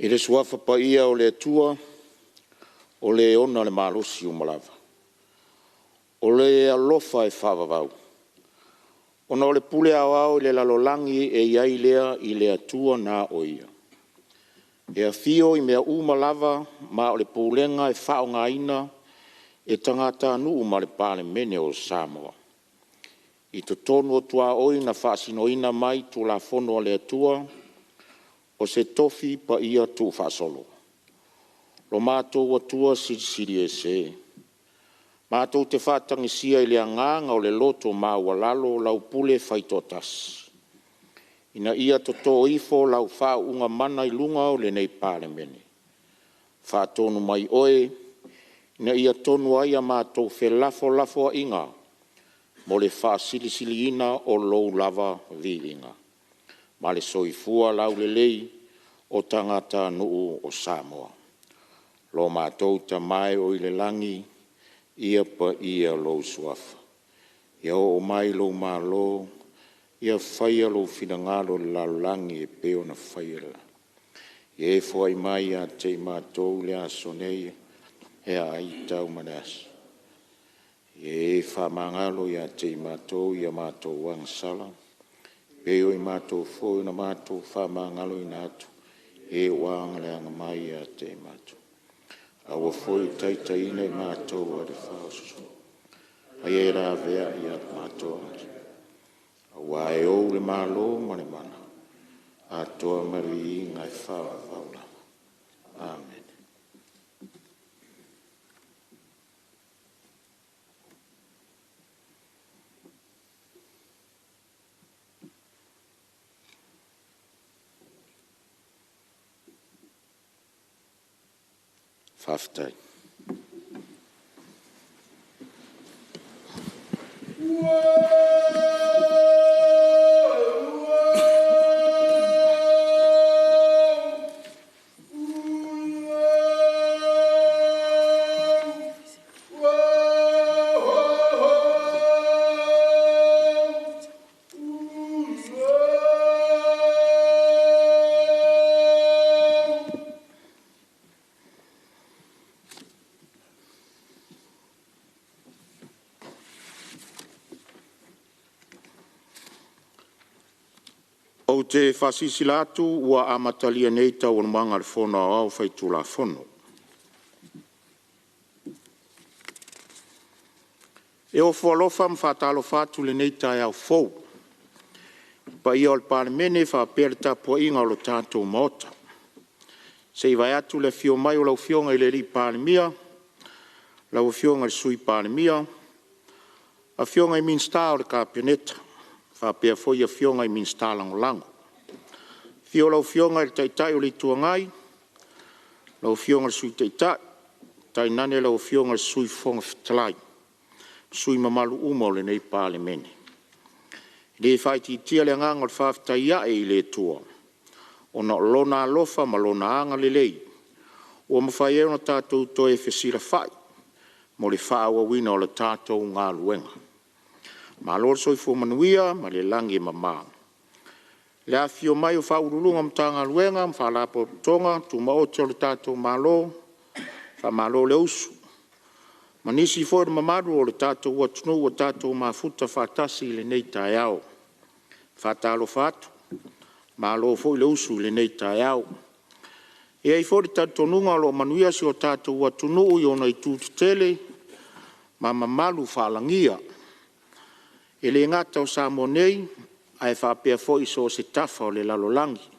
I le Suafa Paia o le Atua o Le ona le malosi uma lava, o Le alofa e faavavau, ona o le pule aoao i le lalolagi e i ai lea i le Atua na o Ia, e afio i mea uma lava ma o le pulega e faaaogaina e tagatanuu ma le Palemene o Samoa. I totonu o tuaoi na faasinoina mai Tulafono a le Atua, o se tofi paia tuufaasolo. Lo matou Atua Silisili Ese, matou te faatagisia i le agaga o le loto maualalo lau pule faitoatasi, ina ia toto ifo lau faauuga mana i luga o lenei Palemene. Faatonu mai Oe ina ia tonu ai a matou felafolafoaiga mo le faasilisiliina o Lou lava viiga ma le soifua laulelei o tagatanuu o Samoa. Lo matou Tama e o i le lagi, ia paia lou Suafa. Ia oo mai lou Malo, ia faia lou finagalo i le lalolagi e pei ona faia i le lagi. Ia e foai mai ia te i matou i le aso nei le aai taumaleaso. Ia e faamagalo ia te i matou ia matou agasala, e pei o i matou foi na matou faamagaloina atu e ua agaleaga mai ia te i matou. Aua foi ne i taitaiina i matou e le faaososoga, a ia e laveai ia te matou. Aua e ou le Malo ma le mana, atoa ma le viiga e faavavau. Amene. Faafetai. Ou te faasilasila atu ua amatalia nei Taualumaga a le Fono Aoao Faitulafono. E ofo alofa ma faatalofa atu i lenei taeao fou i le paia o le Palemene faapea le tapuaiga o le tatou Maota, se i vaeatu le afio mai o lau Afioga i le Palemia, lau Afioga i le Sui Palemia, Afioga i Minisita o le Kapeneta faapea foi Afioga i Minisita Lagolago. Afio lau Afioga i le Taitai o le Itu Agai, lau Afioga i le Sui Taitai, tainane lau Afioga i le Sui Fofoga Fetalai ma sui usufono mamalu uma o lenei Palemene. E le faaitiitia le agaga o le faafetai ae i le Atua ona o Lona alofa ma Lona agalelei ua mafai ai ona tatou toe fesilafai mo le faaauauina o le tatou galuega. Malo le soifua manuia ma le lagi e mama. Le afifio mai o Ofisa Sili o Pulega o Matagaluega ma Faalapotopotoga Tumaoti a le tatou Malo, faamalo le usu, ma nisi foi o le mamalu o le tatou atunuu ua tatou mafuta faatasi i lenei taeao. E faatalofa atu, malo foi le usu i lenei taeao. E i ai foi le talitonuga o lo o manuia si o tatou atunuu i ona itu tetele ma mamalu faalagia. E le gata o Samoa nei ae faapea foi so o se tafa o le lalolagi.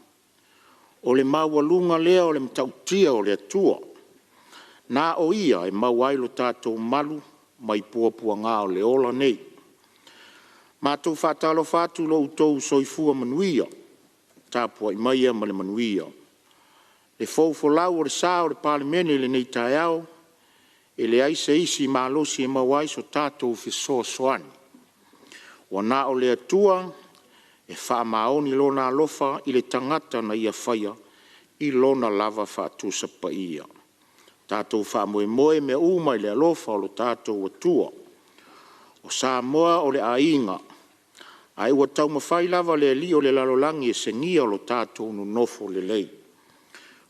O le maualuga lea o le matautia o le Atua, na o Ia e maua ai lo tatou malu mai puapuaga o le ola nei. Matou te faatalofa atu i lo outou soifua manuia, tapuai maia ma le manuia. Le fou folau o le sa o le Palemene i lenei taeao, E leai se isi malosi e maua ai so tatou fesoasoani, ua na o le Atua e faamaoni Lona alofa i le tagata na Ia faia i Lona lava faatusa paia. Tatou faamoemoe mea uma i le alofa o lo tatou Atua. O Samoa o le aiga, ae ua taumafai lava le alii o le lalolagi e segia lo tatou nonofo lelei.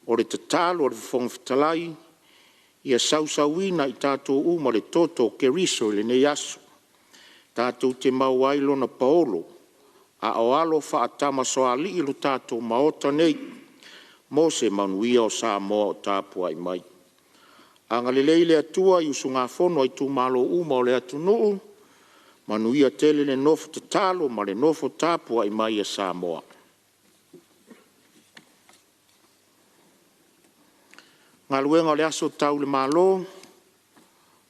O le tatalo a le Fofoga Fetalai, ia sausuina i tatou uma le toto o Keriso i lenei aso, tatou te maua ai Lona paolo a o alo faatamasoalii lo tatou Maota nei mo se manuia o Samoa o tapuai mai. Agalelei le Atua i usugafono a itumalo uma o le atunuu, manuia tele le nofo tatalo ma le nofo tapuai mai a Samoa. Galuega o le Aso Tau i le Malo,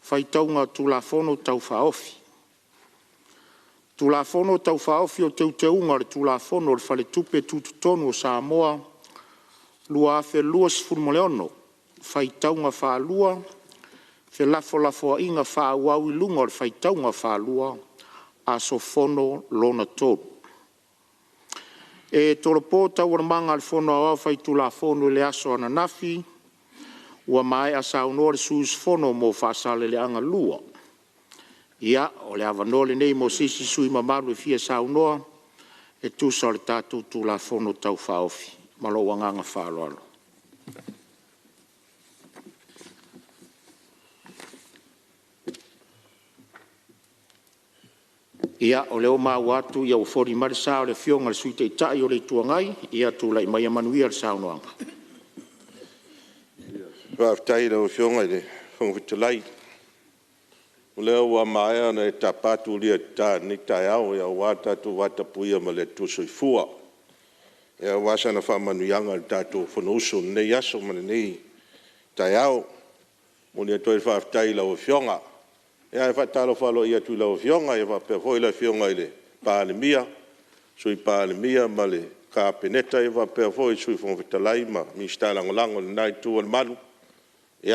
Faitauga o Tulafono Tau Faaofi. Tulafono Tau Faaofi o Teuteuga o le Tulafono o le Faletupe Tutotonu o Samoa 2026, faitauga faalua, felafolafoaiga faaauau i luga o le faitauga faalua, aso fono lona 3. E tolopo Taualumaga a le Fono Aoao Faitulafono i le aso ananafi ua maea saunoa le sui usufono mo Faasaleleaga 2. Ia, o le avanoa lenei mo se isi sui usufono mamalu e fia saunoa e tusa o le tatou Tulafono Tau Faaofi. Ma lou agaga faaaloalo. Ia, o lea ua maua atu ua foli mai le sa o le Afioga i le Sui Taitai o le Itu Agai. Ia tulai maia manuia le saunoaga. Faafetai i lau Afioga i le Fofoga Fetalai, o lea ua maea ona e tapa tulia i le ta i lenei taeao aua le tatou vatapuia ma le Atua Soifua, aua sana faamanuiaga i le tatou Fonousu i lenei aso ma lenei taeao. E momoli atu ai le faafetai i lau Afioga. Ae faatalofa aloaia atu i lau Afioga faapea foi le Afioga i le Palemia, Sui Palemia ma le Kapeneta, faapea foi le Sui Fofoga Fetalai ma Minisita Lagolago o lena Itu o le Malu. E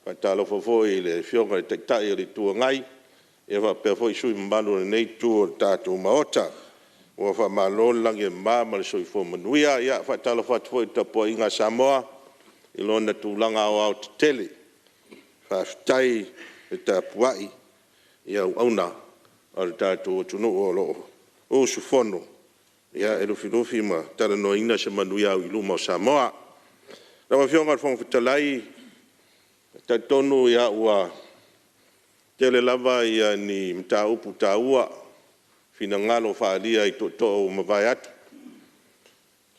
faatalofa foi i le Afioga i le Taitai o le Itu Agai faapea foi sui usufono mamalu o lenei Itu o le tatou Maota. Ua faamalo le lagi e mama ma le soifua manuia. E faatalofa atu foi i le tapuaiga a Samoa i lona tulaga aoaotetele, faafetai le tapuai i auauna a lo tatou atunuu o lo o usufono e lufilufi ma talanoaina se manuia auiluma o Samoa. Lau Afioga i le Fofoga Fetalai, e talitonu ua tele lava ni mataupu taua, finagalo faaalia i tootoo ua mavae atu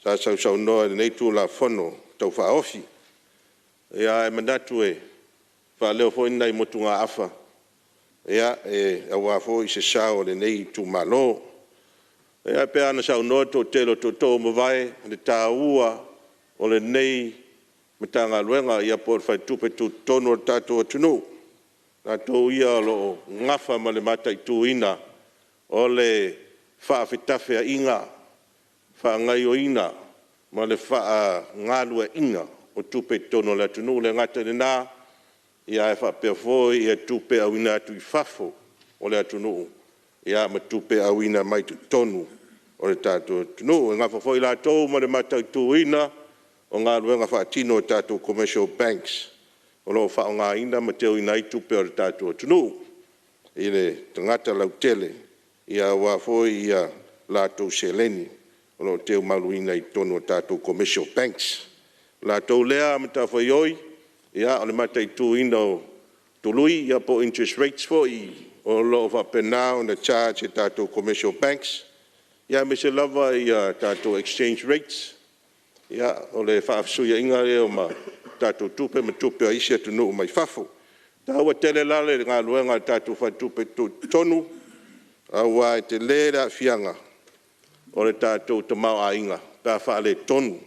sa sausaunoa i lenei Tulafono Tau Faaofi. Ae manatu e faaleo foi ni nai motugaafa aua foi se sao o lenei itumalo. E pei lava ona saunoa le toatele o tootoo ua mavae i le taua o lenei Matagaluega po o le Faletupe Tutotonu o le tatou atunuu, latou ia o lo o nafa ma le mataituina o le faafetafaiga, faagaoioiga ma le faagalueaiina o tupe i totonu o le atunuu. E le gata i lena, ae faapea foi tupe auina atu i fafo o le atunuu ma tupe auina mai totonu o le tatou atunuu. E nafa foi latou ma le mataituina o galuega faatino a tatou Commercial Banks o lo o faaaogaina ma teuina ai tupe a le tatou atunuu i le tagata lautele aua foi a latou seleni o lo o teumaluina i totonu o tatou Commercial Banks. O le latou lea matafaioi o le mataituina o tului po o interest rates foi o lo o faapena ona charge e tatou Commercial Banks, aemaise lava tatou exchange rates, o le faafesuiaiga lea o tatou tupe ma tupe a isi atunuu mai fafo. E taua tele la le galuega a le tatou Faletupe Tutotonu aua e tele le aafiaga o le tatou tamaoaiga pe a faaletonu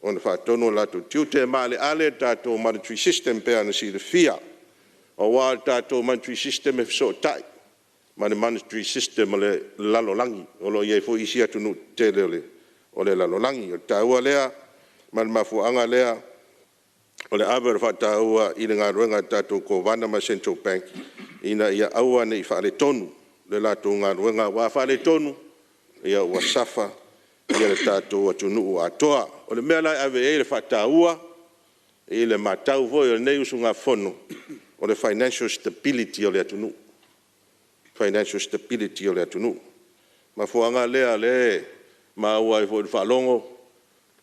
ona faatonu o latou tiute. E maaleale le tatou monetary system e pei ona silafia, aua o le tatou monetary system e fesootai ma le monetary system a le lalolagi, o lo o i ai foi isi atunuu tetele o le lalolagi. O le taua lea ma le mafuaaga lea O le ave o le faataua i le galuega a le tatou Kovana ma le Central Bank, ina ia aua ne i faaletonu le latou galuega, aua a faaletonu, ua suffer le tatou atunuu atoa. O le mea la e ave i ai le faataua i le matau foi a lenei usugafono, o le financial stability o le atunuu, financial stability o le atunuu. O le mafuaaga lea o lea e maua ai foi i le faalogo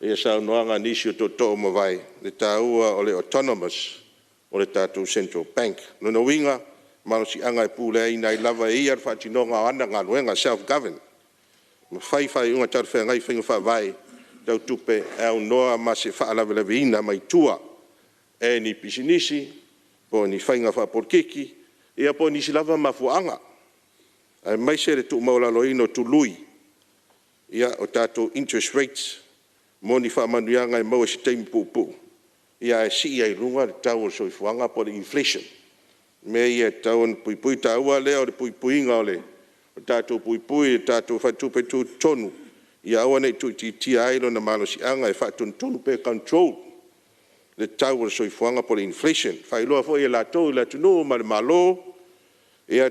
saunoaga a nisi o tootoo ua mavae, i le taua o le autonomous o le tatou Central Bank. O lona uiga, o le malosiaga e puleaina ai lava e ia le faatinoga o ana galuega, self govern, ma fai faaiuga talafeagai i faiga faavae tau tupe e aunoa ma se faalavelaveina mai tua e ni pisinisi po o ni faiga faapolokiki ia po o nisi lava mafuaaga, aemaise le tuumaualaloina o tului o tatou interest rates mo ni faamanuiaga e maua i se taimi puupuu ae sii ai i luga le tau o le soifuaga po o le inflation. O mea ia e tatau ona puipui. O le taua lea o le puipuiga o le tatou puipui i le tatou Faletupe Tutotonu, ia aua ne i tuuitiitia ai lona malosiaga e faatonutonu pe control le tau o le soifuaga po o le inflation. E faailoa foi e latou i le atunuu ma le Malo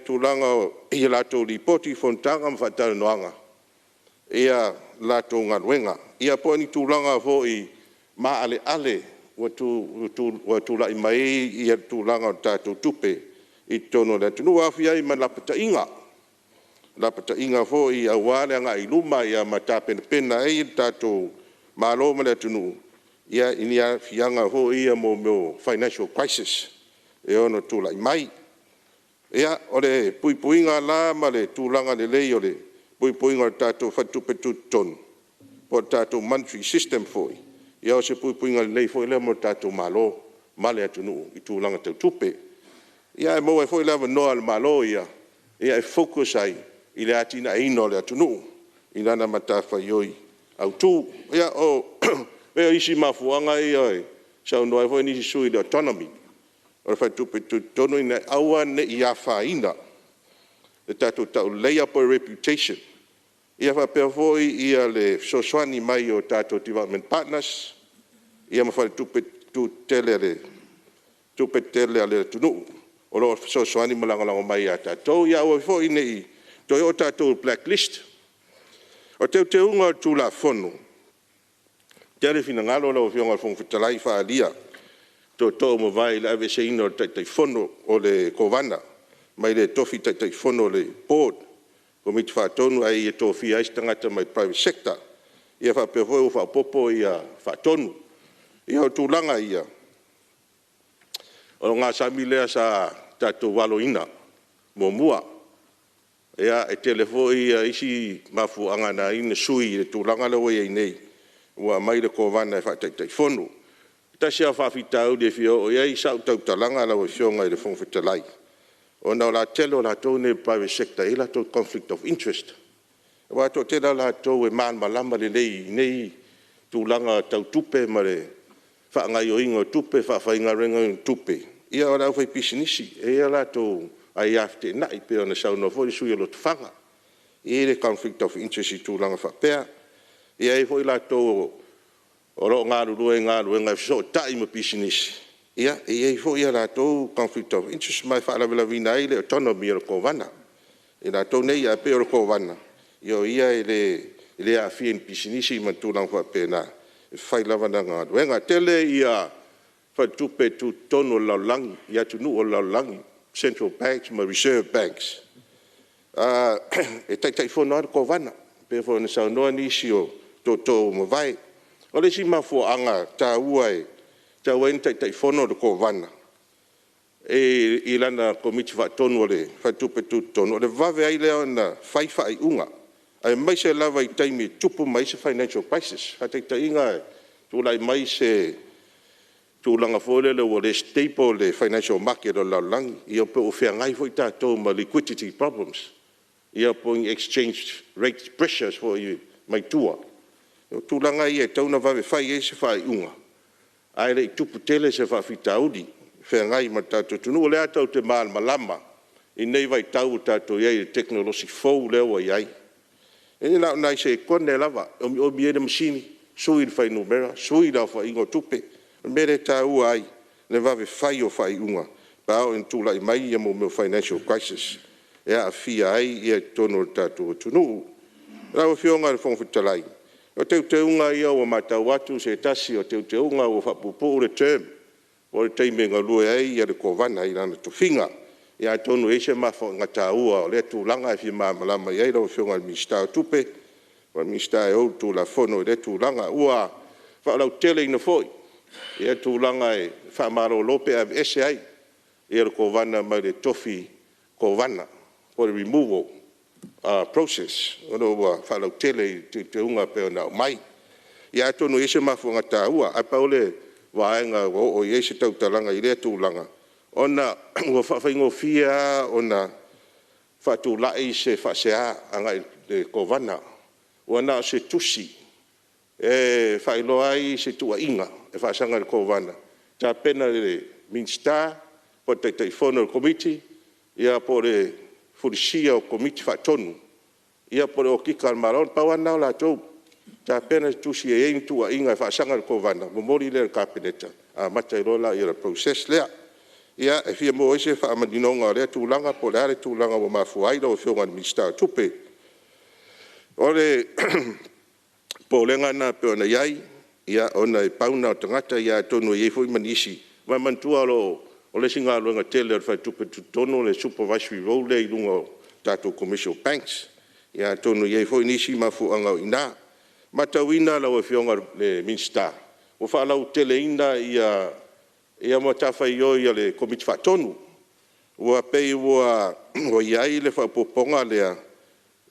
tulaga i a latou Lipoti, Fonotaga ma faatalanoaga latou galuega. Ia po o ni tulaga foi maaleale ua tulai mai ai le tulaga o tatou tupe i totonu o le atunuu, e aofia ai ma lapataiga, lapataiga foi aua le agai i luma ma tapenapena ai le tatou Malo ma le atunuu i ni aafiaga foi ia mo mea o financial crisis e ono tulai mai. Ia, o le puipuiga la ma le tulaga lelei o le puipuiga o le tatou Faletupe Tutotonu po o le tatou monetary system foi, ia o se puipuiga lelei foi lea mo le tatou Malo ma le atunuu i tulaga tau tupe. Ae maua ai foi le avanoa o le Malo ia e focus ai i le atinaeina o le atunuu i lana matafaioi autu. Ia pei o isi mafuaaga ia e saunoa ai foi nisi sui usufono i le autonomy o le Faletupe Tutotonu ina ia aua ne i afaina le tatou tauleleia po o le reputation, ia faapea foi le fesoasoani mai o tatou development partners ma faletupe tetele a le atunuu o lo o fesoasoani ma lagolago mai ia tatou. Ia aua foi ne i toe oo tatou i le black list. O Teuteuga o le Tulafono, e tele finagalo lau Afioga i le Fofoga Fetalai faaalia e tootoo ua mavae i le aveeseina o le Taitaifono o le Kovana mai le tofi Taitaifono o le Board, Komiti Faatonu ae ia tofia ai se tagata mai private sector. Ia faapea foi ua faaopoopo faatonu. Ia o tulaga ia, o le ogasami lea sa tatou aloina muamua. E tele foi isi mafuaaga na ala ai ona sui i le tulaga lea ua i ai nei, ua aumai le Kovana e faa-Taitaifono. Tasi lava faafitauli e fia oo i ai sau tautalaga lau Afioga i le Fofoga Fetalai, ona o le tele o latou nei o le private sector e i ai latou conflict of interest, aua e toatele lava latou e malamalama lelei i nei tulaga tau tupe ma le faagaoioiga o tupe, faafaigaluegaina o tupe, ia o le aufaipisinisi, e i ai a latou aia feteenai pei ona saunoa foi le sui usufono o Lotofaga. E i ai le conflict of interest i tulaga faapea. E i ai foi latou o lo o galulue i galuega e fesootai ma pisinisi, e i ai foi a latou conflict of interest, ma e faalavelaveina ai le autonomy o le Kovana e latou nei. Ae pei o le Kovana, o ia e le aafia i ni pisinisi ma tulaga faapena, e fai lava lana galuega. E tele faletupe tutotonu o le lalolagi i atunuu o le lalolagi, Central Banks ma Reserve Banks, e Taitaifono lava le Kovana, pei foi ona saunoa nisi o tootoo ua mavae. O le isi mafuaaga taua e tatau ai ona Taitaifono le Kovana i lana Komiti Faatonu o le Faletupe Tutotonu, o le vave ai lea ona fai faaiuga, aemaise lava i taimi e tupu mai ai se financial crisis. Faataitaiga e tulai mai se tulaga foi lele ua le stable le financial market o le lalolagi, ia po ua feagai foi tatou ma liquidity problems, ia po o ni exchange rate pressures foi mai tua. O tulaga ia e tatau ona vave fai ai se faaiuga ae le i tupu tele se faafitauli e feagai ma le tatou atunuu. O lea tatou te malamalama i lenei vaitau ua tatou i ai i le tekonolosi fou lea ua i ai, e na o nai sekone lava e omiomi ai le masini, sui le fuainumera, sui le aofaiga o tupe. O le mea lea e taua ai le vave fai o faaiuga pe a oo ina tulai mai ia mea o financial crisis e aafia ai totonu o le tatou atunuu. Lau Afioga i le Fofoga Fetalai, o teuteuga ia ua matau atu o se tasi o teuteuga ua faapuupuu le term po o le taimi e galue ai le Kovana i lona tofiga. Ia atonu e i ai se mafuaaga taua o lea tulaga e fia malamalama i ai lau Afioga i le Minisita o Tupe po o le Minisita e ou le Tulafono i lea tulaga. Ua faalauteleina foi tulaga e faamalolo pe aveese ai le Kovana mai le tofi Kovana po o le removal process ona ua faalautele i teuteuga e pei ona aumai. Ia atonu e i ai se mafuaaga taua, ae pau le vaega ua oo i ai se tautalaga i lea tulaga, ona ua faafaigofie lava ona faatulai se faasea agai i le Kovana, ua na o se tusi e faailoa ai se tuuaiga e faasaga i le Kovana, tapena e le Minisita po o le Taitaifono o le Komiti ia po o le fulisia o Komiti Faatonu, ia po o le Okika a le Malo. Na pau lava lena o latou, tapena le tusi e i ai ni tuuaiga e faasaga i le Kovana, momoli lea i le Kapeneta, amata ai loa lea o le process lea. Ia, e fia maua ai se faamaninoga o lea tulaga po o le a le tulaga ua mafua ai lau Afioga i le Minisita o Tupe. O le popolega lena pei ona i ai, ona e pau lena o tagata, ia atonu e i ai foi ma nisi. Aua manatua o le isi galuega tele a le Faletupe Tutotonu o le supervisory role lea i luga o tatou Commercial Banks. Ia atonu e i ai foi nisi mafuaaga o i ina. E matauina lau Afioga i le Minisita, ua faalauteleina matafaioi a le Komiti Faatonu. Ua pei ua i ai le faaopoopoga lea,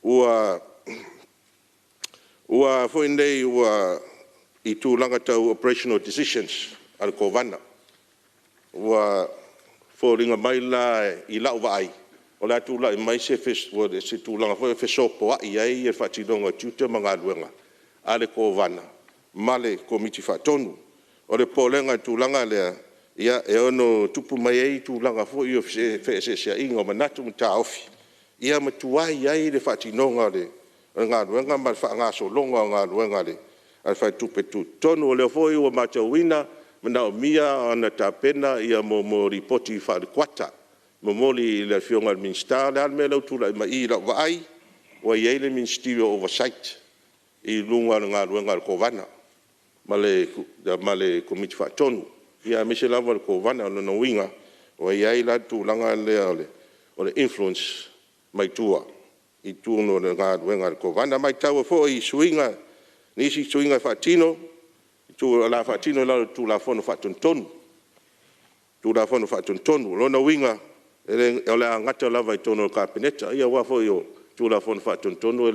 ua foi nei i tulaga tau operational decisions a le Kovana. Ua foliga mai la i lau vaai, o le a tulai mai se tulaga foi lea e fesopoai ai le faatinoga o tiute ma galuega a le Kovana ma le Komiti Faatonu. O le popolega i le tulaga lea, e ono tupu mai ai tulaga foi ia o feeseeseaiga o manatu ma taofi, ia ma tuai ai le faatinoga o le galuega ma le faagasologa o galuega a le Faletupe Tutotonu. O lea foi ua matauina, e manaomia ona tapena mea o Lipoti faale-kuata, momoli i le Afioga i le Minisita. O le a le mea lea ua tulai mai i i lau vaai, ua i ai le Ministerial Oversight i luga o le galuega a le Kovana ma le Komiti Faatonu, aemaise lava le Kovana. O lona uiga, ua i ai la le tulaga lea o le influence mai tua i totonu o le galuega a le Kovana. E matau foi i suiga nisi suiga e faatino, o le a faatino i lalo o le Tulafono Faatonutonu. Tulafono Faatonutonu. O lona uiga, o le a gata lava i totonu o le Kapeneta. Ia aua foi o Tulafono Faatonutonu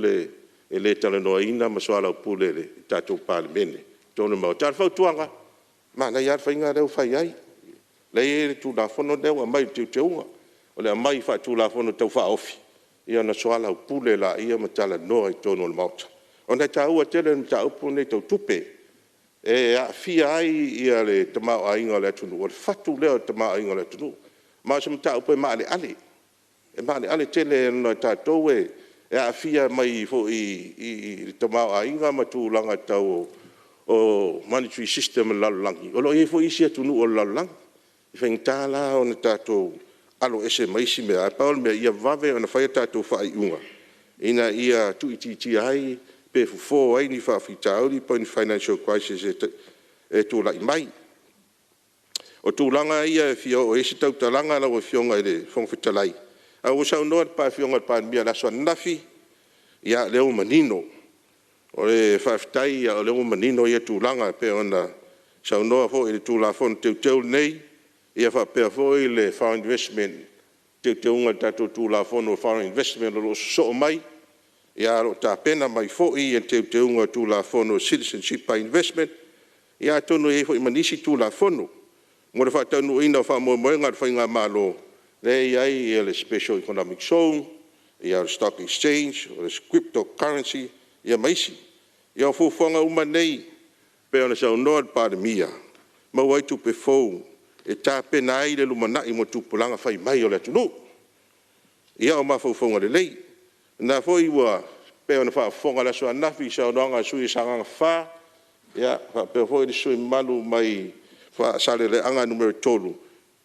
e le talanoaina ma soalaupule e le tatou Palemene i totonu o le Maota. A o le fautuaga, manaia lava le faiga lea ua fai ai, lea e i ai le Tulafono lea ua aumai i le teuteuga, o le aumai faale-Tulafono Tau Faaofi, ia ona soalaupule lea ma talanoa i totonu o le Maota, ona e taua tele le mataupu lenei tau tupe, e aafia ai le tamaoaiga o le atunuu, o le fatu lea o le tamaoaiga o le atunuu. Ma o se mataupu e maaleale, e maaleale tele ona o tatou e aafia mai foi i le tamaoaiga ma tulaga tau o monetary system a le lalolagi, o lo o i ai foi isi atunuu o le lalolagi. E faigata la ona tatou aloese ma isi mea, ae pau o le mea ia vave ona fai a tatou faaiuga ina ia tuuitiitia ai pe fofo ai ni faafitauli po o ni financial crisis e tulai mai. O tulaga ia e fia oo i ai se tautalaga lau Afioga i le Fofoga Fetalai, ae ua saunoa le Afioga i le Palemia i le aso ananafi, ia o lea ua manino. Faafetai o lea ua manino ia tulaga e pei ona saunoa foi i le Tulafono Teuteu lenei, ia faapea foi le Foreign Investment, teuteuga o le tatou Tulafono Foreign Investment o lo o sosoo mai, ae o lo o tapena mai foi le teuteuga o le Tulafono o le Citizenship by Investment, ia atonu e i ai foi ma nisi Tulafono mo le faataunuuina o faamoemoega o le faigamalo, lea e i ai le Special Economic Zone, o le Stock Exchange, o le Crypto Currency ia ma isi. Ia o fuafuaga uma nei pei ona saunoa le Palemia, maua ai tupe fou e tapena ai le lumanai mo tupulaga fai mai o le atunuu. Ia o mafaufauga lelei. O lena foi ua pei ona faafofoga i le aso ananafi i le saunoaga a le sui usufono mo Sagaga 4, faapea foi le sui usufono mamalu mai Faasaleleaga Nu.3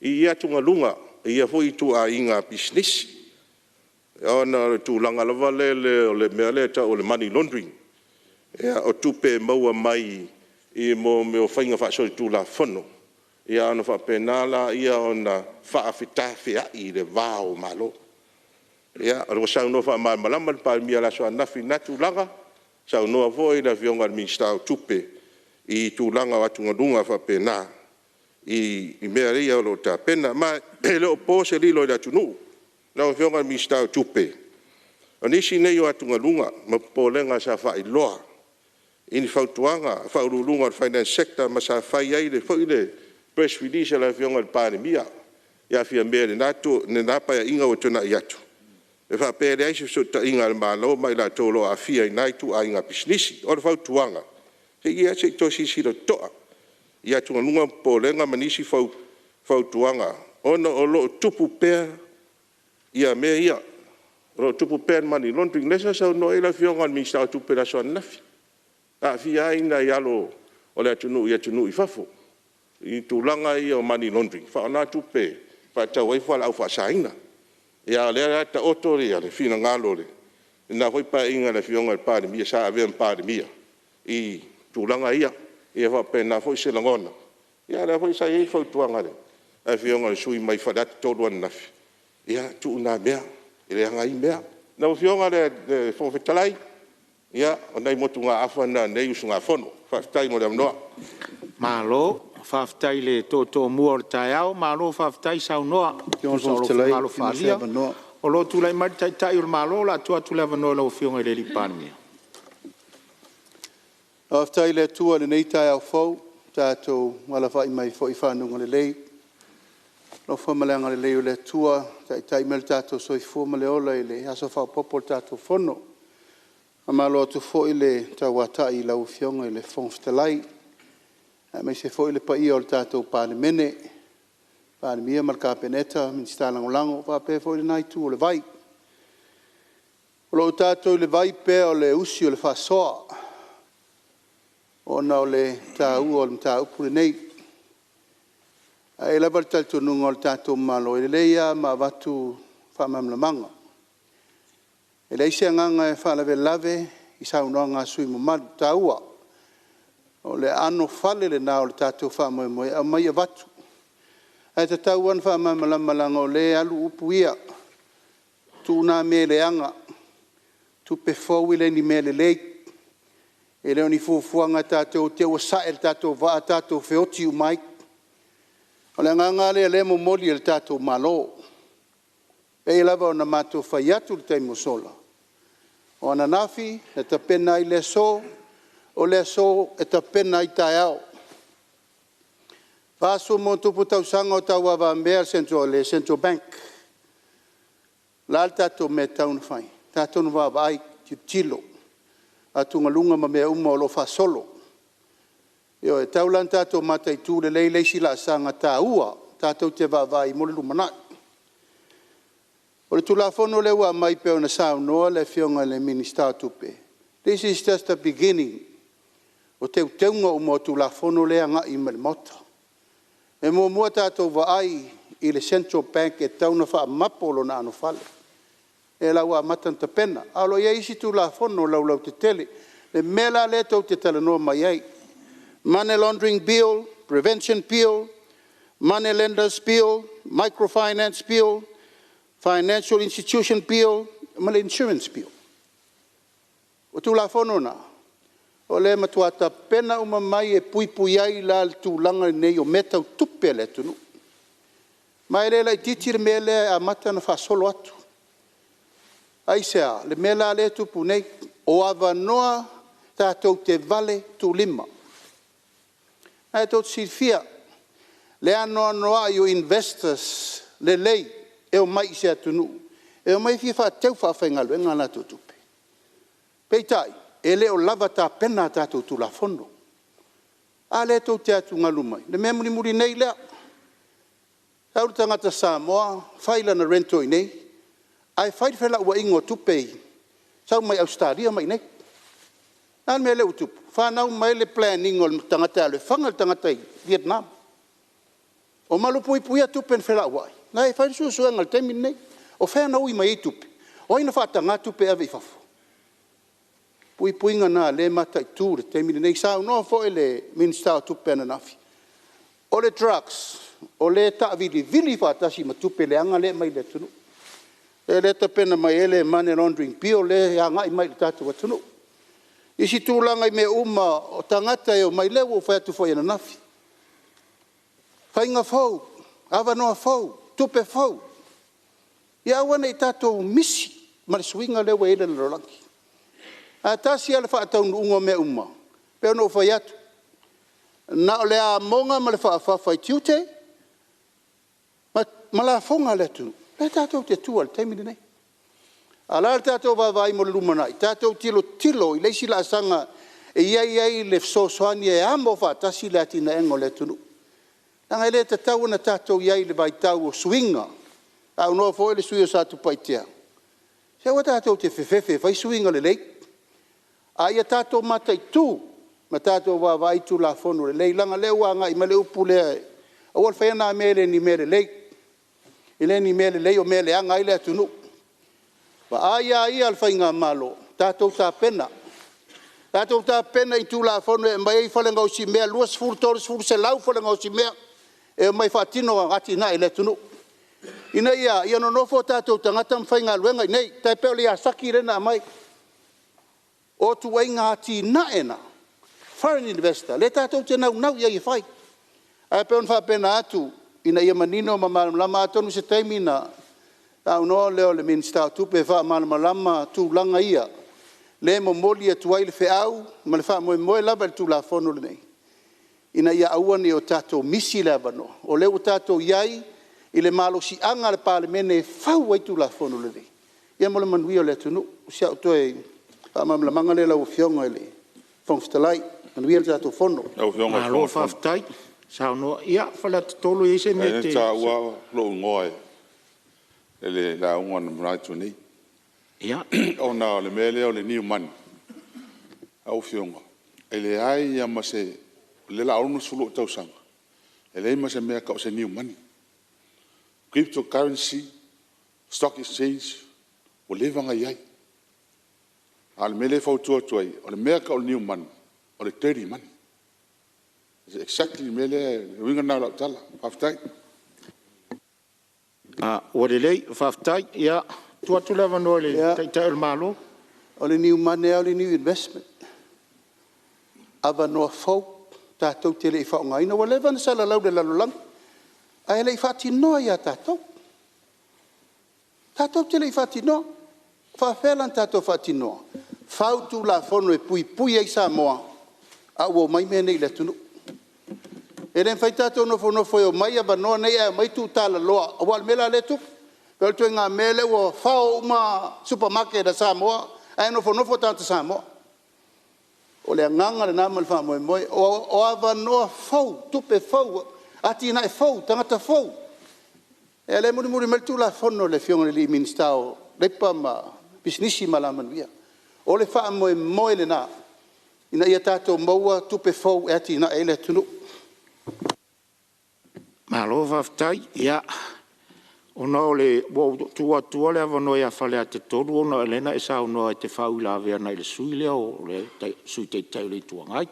i ia atugaluga i ia foi ituaiga pisinisi, ona o le tulaga lava lele o le mea lea e tau o le money laundering. O tupe e maua mai i mea o faiga faasolitulafono, ia ona faapena lea ona faafetafeai i le va o Malo. Ia ua saunoa faamalamalama le Palemia i le aso ananafi i lena tulaga, saunoa foi le Afioga i le Minisita o Tupe i tulaga o atugaluga faapena i mea ia o lo o tapena. Ma e le o po se lilo i le atunuu lau Afioga i le Minisita o Tupe, o nisi nei o atugaluga ma popolega sa faailoa i ni fautuaga a Faauluuluga o le Finance Sector ma sa fai ai foi le press release a le Afioga i le Palemia ia Fiame i lena Paeaiga ua tuanai atu, e faapea e leai se fesootaiga a le Malo ma i latou o lo o aafia i na ituaiga pisinisi. O le fautuaga, ia se i toe silasila totoa i atugaluga ma popolega ma nisi fautuaga ona o lo o tupu pea mea ia, o lo o tupu pea le money laundering. Lea sa saunoa ai le Afioga i le Minisita o Tupe i le aso ananafi, e aafia ai nai alo o le atunuu i atunuu i fafo i tulaga ia o money laundering e faaaoga tupe e faatau ai fualaau faasaina. A o lea la e taoto le finagalo i lena foi Paeaiga i le Afioga i le Palemia sa avea ma Palemia i tulaga ia. E faapena foi se lagona, a o lea foi sa i ai le fautuaga a le Afioga i le sui usufono mai Faleata 3 ananafi, ia tuu na mea, e leaga ai mea. Lau Afioga i le Fofoga Fetalai, ia o nai motugaafa na a lenei usugafono. Faafetai mo le avanoa. Malo faafetai i le tootoomus o le taeao, malo faafetai saunoa e tusa o lou finagalo faaalia. O lo o tulai mai le Taitai o le Malo, o le a tuu atu le avanoa i lau Afioga i le Palemia. Faafetai i le Atua i lenei taeao fou ua tatou alafai mai foi i faguga lelei. I le alofa ma le agalelei o le Atua ua taitai mai lo tatou soifua ma le ola i le aso faaopoopo o le tatou Fono. Faamalo atu foi le tauatai i lau Afioga i le Fofoga Fetalai, aemaise foi le paia o le tatou Palemene, Palemia ma le Kapeneta, Minisita Lagolago faapea foi lena itu o le vai. O lo o tatou i le vai pea o le usi o le faasoa ona o le taua o le mataupu lenei. Ae i ai lava le talitonuga o le tatou Malo, e lelei lava ma avatu faamalamalamaga. E leai se agaga e faalavelave i saunoaga a sui usufono mamalu taua. O le anofale lena o le tatou faamoemoe e aumai avatu. Ae tatau lava ona faamalamalama leaga o lea e alu upu ia, tuu na mea leaga, tupe fou e le o ni mea lelei, e le o ni fuafuaga a tatou te i ua sae le tatou vaa tatou feoti uma ai. O le agaga lava lea o lea e momoli e le tatou Malo. E pei lava ona matou fai atu i le taimi ua sola, o ananafi na tapena ai le aso, o le aso e tapena ai taeao. E 40+ tausaga o tauavamea le Central Bank. O le a le tatou mea e tatau ona fai? E tatou te vaavaai, tilotilo, atugaluga ma mea uma o lo o faasolo. Ioe, e tatau la ona tatou mataitu lelei le isi laasaga taua tatou te vaavaai mo le lumanai. O le Tulafono lea ua aumai pei ona saunoa le Afioga i le Minisita o Tupe, this is just the beginning o teuteuga uma o Tulafono lea e agai uma i le Maota. E muamua tatou vaai i le Central Bank e tatau ona faamapo lona anofale, lea la ua amata ona tapena. Ae o lo o i ai isi Tulafono laulautetele. Le mea la lea tou te talanoa mai ai, Money Laundering Bill, Prevention Bill, Money Lenders Bill, Micro Finance Bill, Financial Institution Bill ma le Insurance Bill. O Tulafono na, o lea e matua tapena uma mai e puipui ai la le tulaga lenei o mea tau tupe a le atunuu. Ma e le laitiiti le mea lea e amata ona faasolo atu. Aisea? Le mea la lea e tupu nei, o avanoa tatou te valetuulima. O lena tou te silafia le anoanoai o investors lelei e omai i se atunuu e omai e fia faateu faafaigaluega a latou tupe. Peitai, e le o lava tapena a tatou Tulafono. A lea tou te atugalu mai, le mea mulimuli nei lea, sau le tagata Samoa fai lana rental i inei ae fai le felauaiga o tupe ia, sau mai Ausetalia ma i inei. A le mea lea ua tupu? Fanau mai le plan ina o le tagata e alu e fana le tagata i Vietnam. O malupuipuia tupe na felauai, o la e fai le suesuega i le taimi lenei. O fea na ui mai ai tupe? O ai na faataga tupe e ave i fafo? O puipuiga na o lea e mataitu i le taimi lenei. Na saunoa foi le Minisita o Tupe ananafi, o le drugs o lea e taavilivili faatasi ma tupe leaga lea e aumai i le atunuu. O lea e tapena mai ai le Money Laundering Bill lea e agai mai i le tatou atunuu. O isi tulaga i mea uma o tagata e omai, lea ua ou fai atu foi ananafi, faiga fou, avanoa fou, tupe fou, ia aua ne i tatou misi ma le suiga lea ua i ai le lalolagi. Ae tasi lava le faataunuuga o mea uma, e pei ona ou fai atu, na o le amoga ma le faafafa i tiute ma lafoga a le atunuu lea tatou te tua i le taimi lenei. A o le a le tatou vaavaai mo le lumanai? Tatou tilotilo i le isi laasaga e i ai le fesoasoani e amo faatasi le atinaeina o le atunuu. Leaga e le tatau ona tatou i ai i le vaitau o suiga. Na saunoa foi le sui usufono o Satupaitea, se aua tatou te fefefe e fai suiga lelei, a ia tatou mataitu ma tatou vaavaai i Tulafono lelei, leaga o lea ua agai mai le upu lea, aua le faia lena mea e le o ni mea lelei. E le o ni mea lelei o mea e leaga ai le atunuu. Vaai lava ia a le faigamalo, tatou tapena, tatou tapena i Tulafono e aumai ai fale gaosimea, 20, 30, 100 fale gaosimea e omai e faatino atinae i le atunuu ina ia a? Ia nonofo o tatou tagata ma faigaluega i inei, e tai pei o le Yazaki lea na aumai. O ituaiga atinae na, foreign investor lea tatou te naunau i ai e fai. Ae pei ona faapena atu ina ia manino ma malamalama. Atonu o se taimi ona saunoa lea o le Minisita o Tupe e faamalamalama tulaga ia, lea e momoli atu ai le feau ma le faamoemoe lava i le Tulafono lenei, ina ia aua ne i o tatou misi le avanoa, o lea ua tatou i ai i le malosiaga a le Palemene e fau ai Tulafono lelei, ia mo le manuia o le atunuu. O si au toe faamalamalamaga lea lau Afioga i le Fofoga Fetalai. Manuia le tatou Fono. Malo faafetai saunoa. Ia, Faleata 3 e i ai se mea e te… Leai na taua lou igoa i le lauga na mavae atu nei, ona o le mea lea o le new money. Lau Afioga, e leai lava ma se… o lea o le a 60 ou tausaga, e leai ma se mea e tau o se new money, crypto currency, stock exchange, ua leva ona i ai. A o le mea lea e fautua atu ai, o le mea e tau o le new money, o le dirty money. Exactly le mea lea, o le uiga lena o lau tala. Faafetai. Ua lelei faafetai. Ia, tuu atu le avanoa i le Taitai o le Malo. O le new money lava o le new investment, avanoa fou tatou te le i faaaogaina. Ua leva ona salalau i le lalolagi, ae le i faatinoa ia tatou. Tatou te le i faatinoa. E faapefea la ona tatou faatinoa? Fau Tulafono e puipui ai Samoa a ua omai mea nei i le atunuu. E le mafai ona tatou nofonofo e omai avanoa nei ae omai tuutalaloa, aua o le mea la lea e tupu, pei o le ituaiga mea lea ua fao uma supermarket a Samoa ae nofonofo tagata Samoa. O le agaga lena ma le faamoemoe. O avanoa fou, tupe fou, atinae fou, tagata fou. Ia o lea e mulimuli mai le Tulafono a le Afioga i le Minisita o Leipa ma Pisinisi ma Alamanuia. O le faamoemoe lena ina ia tatou maua tupe fou e atiae ai le atunuu. Malo faafetai. Ia, ona ua ou tuu atua le avanoa ia Faleata 3 ona o lea na e saunoa e te faauilavea agai le sui usufono lea o le Sui Taitai o le Itu Agai.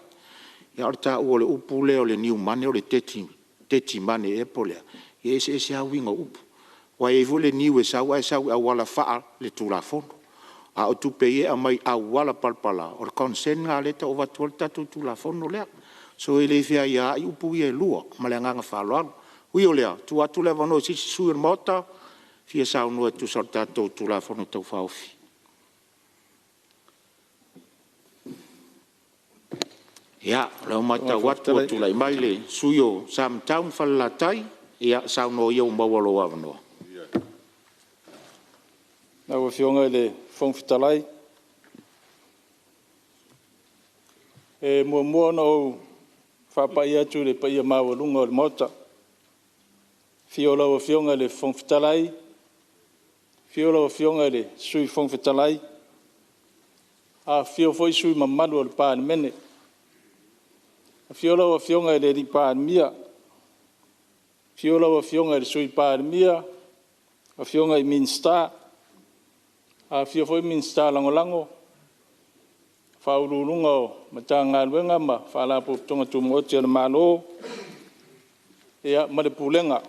A o le taua o le upu lea o le new money o le dirty money ea po o le a, ia e eseese lava uiga o upu. Aua e i ai foi le niu e sau ae sau i auala faaletulafono. A o tupe ia e aumai i auala palapala, o le consent lena lea e tau avatu ai le tatou Tulafono lea. So, e le feaiaai upu ia e lua. Ma le agaga faaaloalo. Ui o lea, tuu atu le avanoa i se isi sui usufono o le Maota e fia saunoa e tusa o le tatou Tulafono Tau Faaofi. Ia, o lea ua matau atu ua tulai mai le sui usufono mo Samatau ma Falelatai. Ia, saunoa ia ua maua lou avanoa. Lau Afioga i le Fofoga Fetalai, e muamua ona ou faapai atu i le paia maualuga o le Maota, i le afio o lau Afioga i le Fofoga Fetalai, afio lau Afioga i le Sui Fofoga Fetalai, afifio foi sui usufono mamalu o le Palemene. Afio lau Afioga i le Palemia, Afio lau Afioga i le Sui Palemia, Afioga i Minisita, afifio foi Minisita Lagolago, Ofisa Sili o Pulega o Matagaluega ma Faalapotopotoga Tumaoti a le Malo ma le Pulega.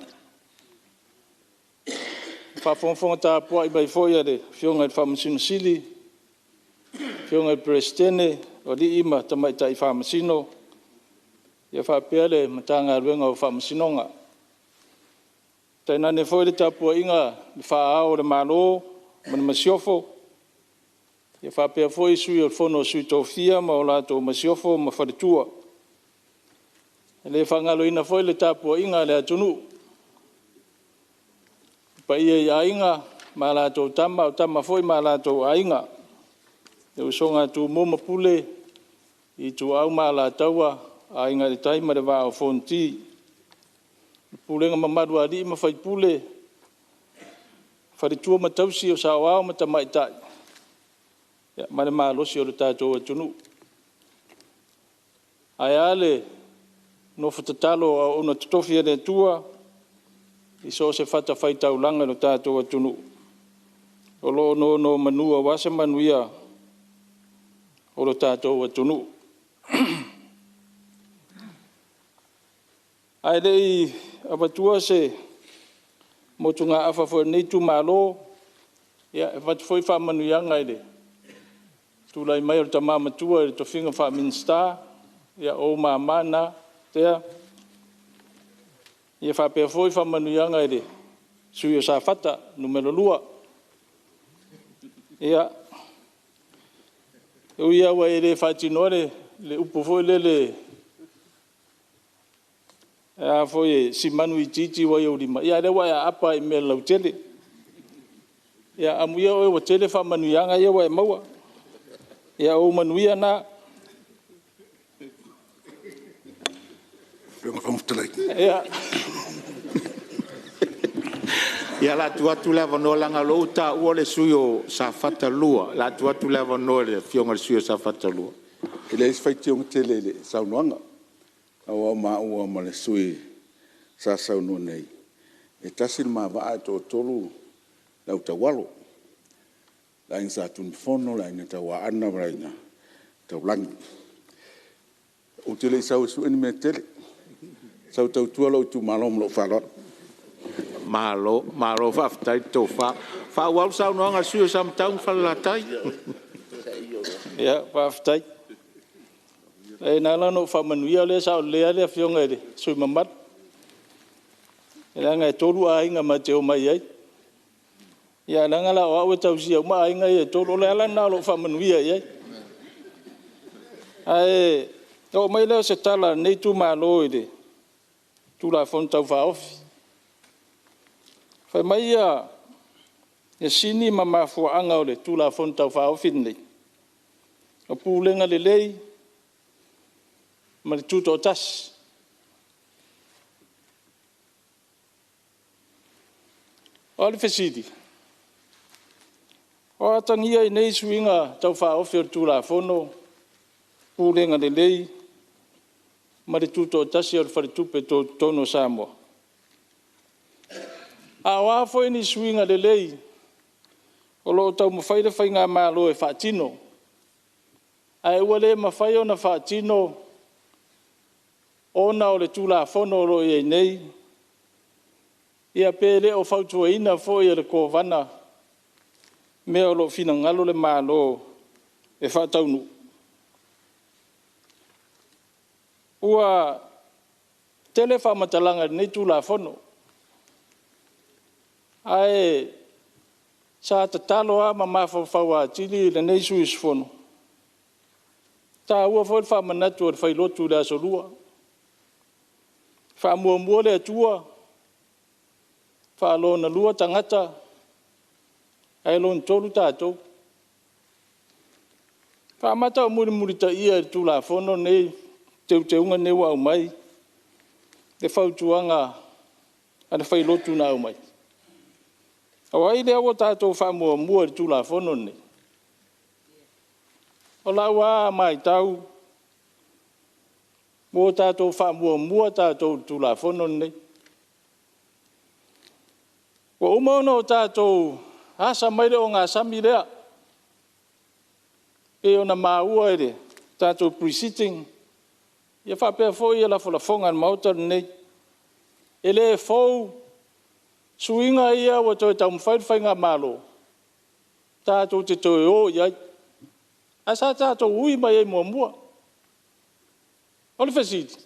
Le faafogafoga tapuai mai foi a le Afioga i le Faamasino Sili, Afioga i le Peresetene o Alii ma Tamaitai Faamasino faapea le Matagaluega o Faamasinoga. Tainane foi le tapuaiga a le Faa-Ao o le Malo ma le Masiofo, faapea foi Sui o le Fono a Sui Tofia ma le Masiofo ma Faletua. E le faagaloina foi le tapuaiga a le atunuu, i le paia i Aiga ma latou Tama, o Tama foi ma latou Aiga, le Usoga a Tumua ma Pule, Ituau ma Alataua, Aiga i le Tai ma le Vaa o Fonoti. Le pulega mamalu a alii ma faipule, faletua ma tausi, o saoao ma tamaitai ma le malosi o le tatou atunuu. Ae a le nofo tatalo a auauna totofi a le Atua i so o se fatafaitaulaga i lo tatou atunuu o lo o nonomanu aua se manuia o lo tatou atunuu. Ae le i avatua se motugaafa foi a lenei itumalo, e avatu foi faamanuiaga i le tulai mai o le tama matua i le tofiga faa-Minisita, ia o ou mama na Tea. Ia faapea foi faamanuiaga i le sui usufono o Safata 2. E ui lava ua e le faatinoa le upu foi lele e simanu itiiti ua i ou lima, a o lea ua e aapa lava i mea lautele. Ia amuia oe ua tele faamanuiaga ia ua e maua. Ia o ou manuia na. Ia o le a tuu atu le avanoa leaga o lea ua taua le sui usufono o Safata 2. O le a tuu atu le avanoa i le Afioga i le sui usufono o Safata 2. E leai se faitioga tele i le saunoaga, aua o maua ma le sui usufono sa saunoa nei, e tasi le ma vaa ae toatolu le au taualo, le Aiga Sa Tunumafono le Aiga Tauaana ma le Aiga Taulagi. Ou te le i sau e sue ni mea tetele, ou te sau e tautua lou itumalo ma lou faaaloalo. Malo faafetai le tofa. Faaauau le saunoaga a le sui usufono mo Samatau ma Falelatai. Ia faafetai. Leai na ala ona ou faamanuia o lea e sao lelei lava le Afioga i le sui usufono mamalu, leaga e 3 aiga ma te omai ai. Ae leaga la o au e tausia uma aiga ia e 3. O le ala lena o lou faamanuia i ai. Ae oo mai lea o se tala a lenei itumalo i le Tulafono Tau Faaofi. Fai mai le sini ma mafuaaga o le Tulafono Tau Faaofi lenei, o pulega lelei ma le tutoatasi. O le fesili; o atagia i nei suiga Tau Faaofi o le Tulafono Pulega lelei ma le tutoatasi o le Faletupe Tutotonu o Samoa? A o a foi ni suiga lelei o lo o taumafai le Faigamalo e faatino, ae ua le mafai ona faatino ona o le Tulafono o lo o i ai nei, ia pe le o fautuaina foi e le Kovana mea o lo o finagalo le Malo e faataunuu? Ua tele faamatalaga i lenei Tulafono, ae sa tatalo lava ma mafaufau atili lenei sui usufono, e taua foi le faamanatu a le Failotu i le Aso Lua, faamuamua le Atua, faalonalua tagata, ae lona 3 tatou. E faamata o mulimulitaia e le Tulafono lenei Teuteuga lenei ua aumai le fautuaga a le Failotu na aumai? O ai lea ua tatou faamuamua i le Tulafono lenei? O lau lava matau, ua tatou faamuamua tatou i le Tulafono lenei. Ua uma ona o tatou asa mai le ogasami lea, e pei ona maua i le tatou Pre-Sitting ia faapea foi lafolafoga a le Maota lenei. E le fou suiga ia ua toe taumafai le Faigamalo tatou te toe o i ai, ae sa tatou ui mai ai muamua. O le fesili;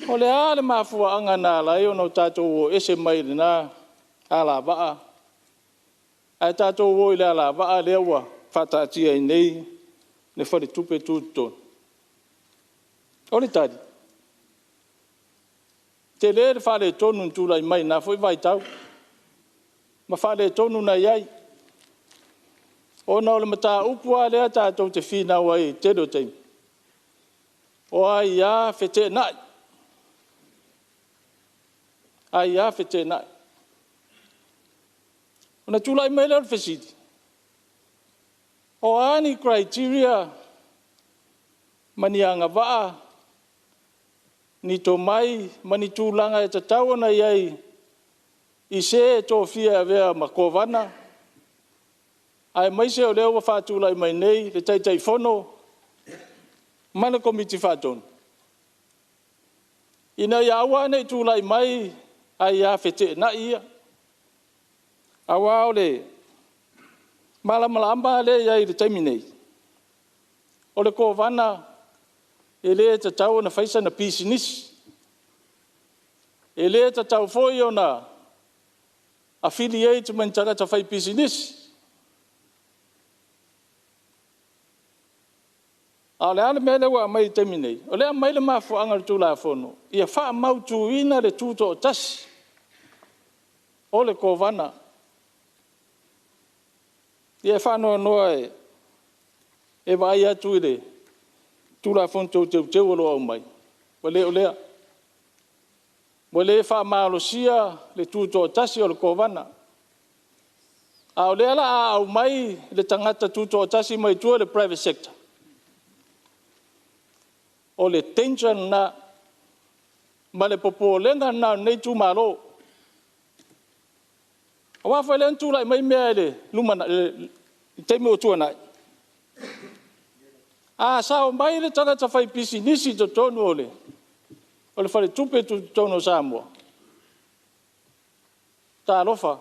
o le a le mafuaaga na ala ai ona tatou o ese mai lena alavaa ae tatou o i le alavaa lea ua faataatia ai nei le Faletupe Tutotonu? O le tali, e tele le faaletonu na tulai mai i lena foi vaitau ma faaletonu na i ai ona o le mataupu lava lea tatou te finau ai i le tele o taimi, o aia feteenai, aia feteenai. Ona tulai mai lea o le fesili; o a ni criteria ma ni agavaa, ni tomai ma ni tulaga e tatau ona i ai i se e tofia e avea ma Kovana aemaise o lea ua faatulai mai nei le Taitaifono ma le Komiti Faatonu, ina ia aua ne i tulai mai aia feteenai ia. Aua o le malamalama lea e i ai i le taimi nei, o le Kovana e le tatau ona fai sana pisinisi. E le tatau foi ona affiliate ma ni tagata faipisinisi. A o le a le mea lea ua aumai i le taimi nei? O lea e aumai le mafuaaga o le Tulafono, ia faamautuina le tutoatasi o le Kovana. Ia e faanoanoa e vaai atu i le Tulafono Toe Teuteu o lo o aumai, ua le o lea. Ua le faamalosia le tutoatasi o le Kovana, a o lea o le a aumai le tagata tutoatasi mai tua i le private sector, o le danger lena ma le popolega lena o lenei itumalo. Aua foi lea na tulai mai mea i le taimi ua tuanai, a sao mai le tagata faipisinisi i totonu o le Faletupe Tutotonu o Samoa, talofa,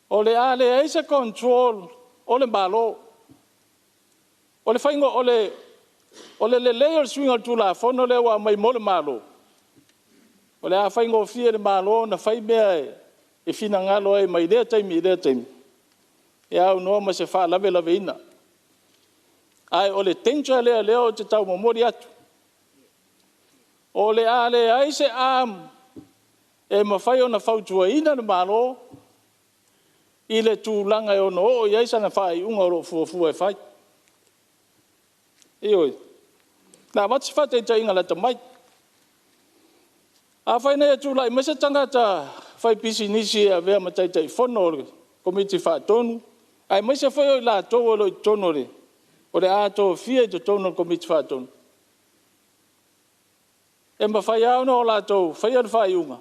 o le a leai se control o le Malo. O le lelei o le suiga o le Tulafono lea ua aumai mo le Malo, o le a faigofie i le Malo ona fai mea e finagalo ai mai lea taimi i lea taimi, e aunoa ma se faalavelaveina. Ae o le danger lea o lea ou te tau momoli atu, o le a leai se arm e mafai ona fautuaina le Malo i le tulaga e ono oo i ai sana faaiuga o lo o fuafua e fai. Ioe. O le a avatu se faataitaiga lata mai. Afai nei e tulai mai se tagata faipisinisi e avea ma Taitaifono o le Komiti Faatonu aemaise foi o i latou o lo o i totonu o le a tofia i totonu o le Komiti Faatonu, e mafai lava ona latou faia le faaiuga,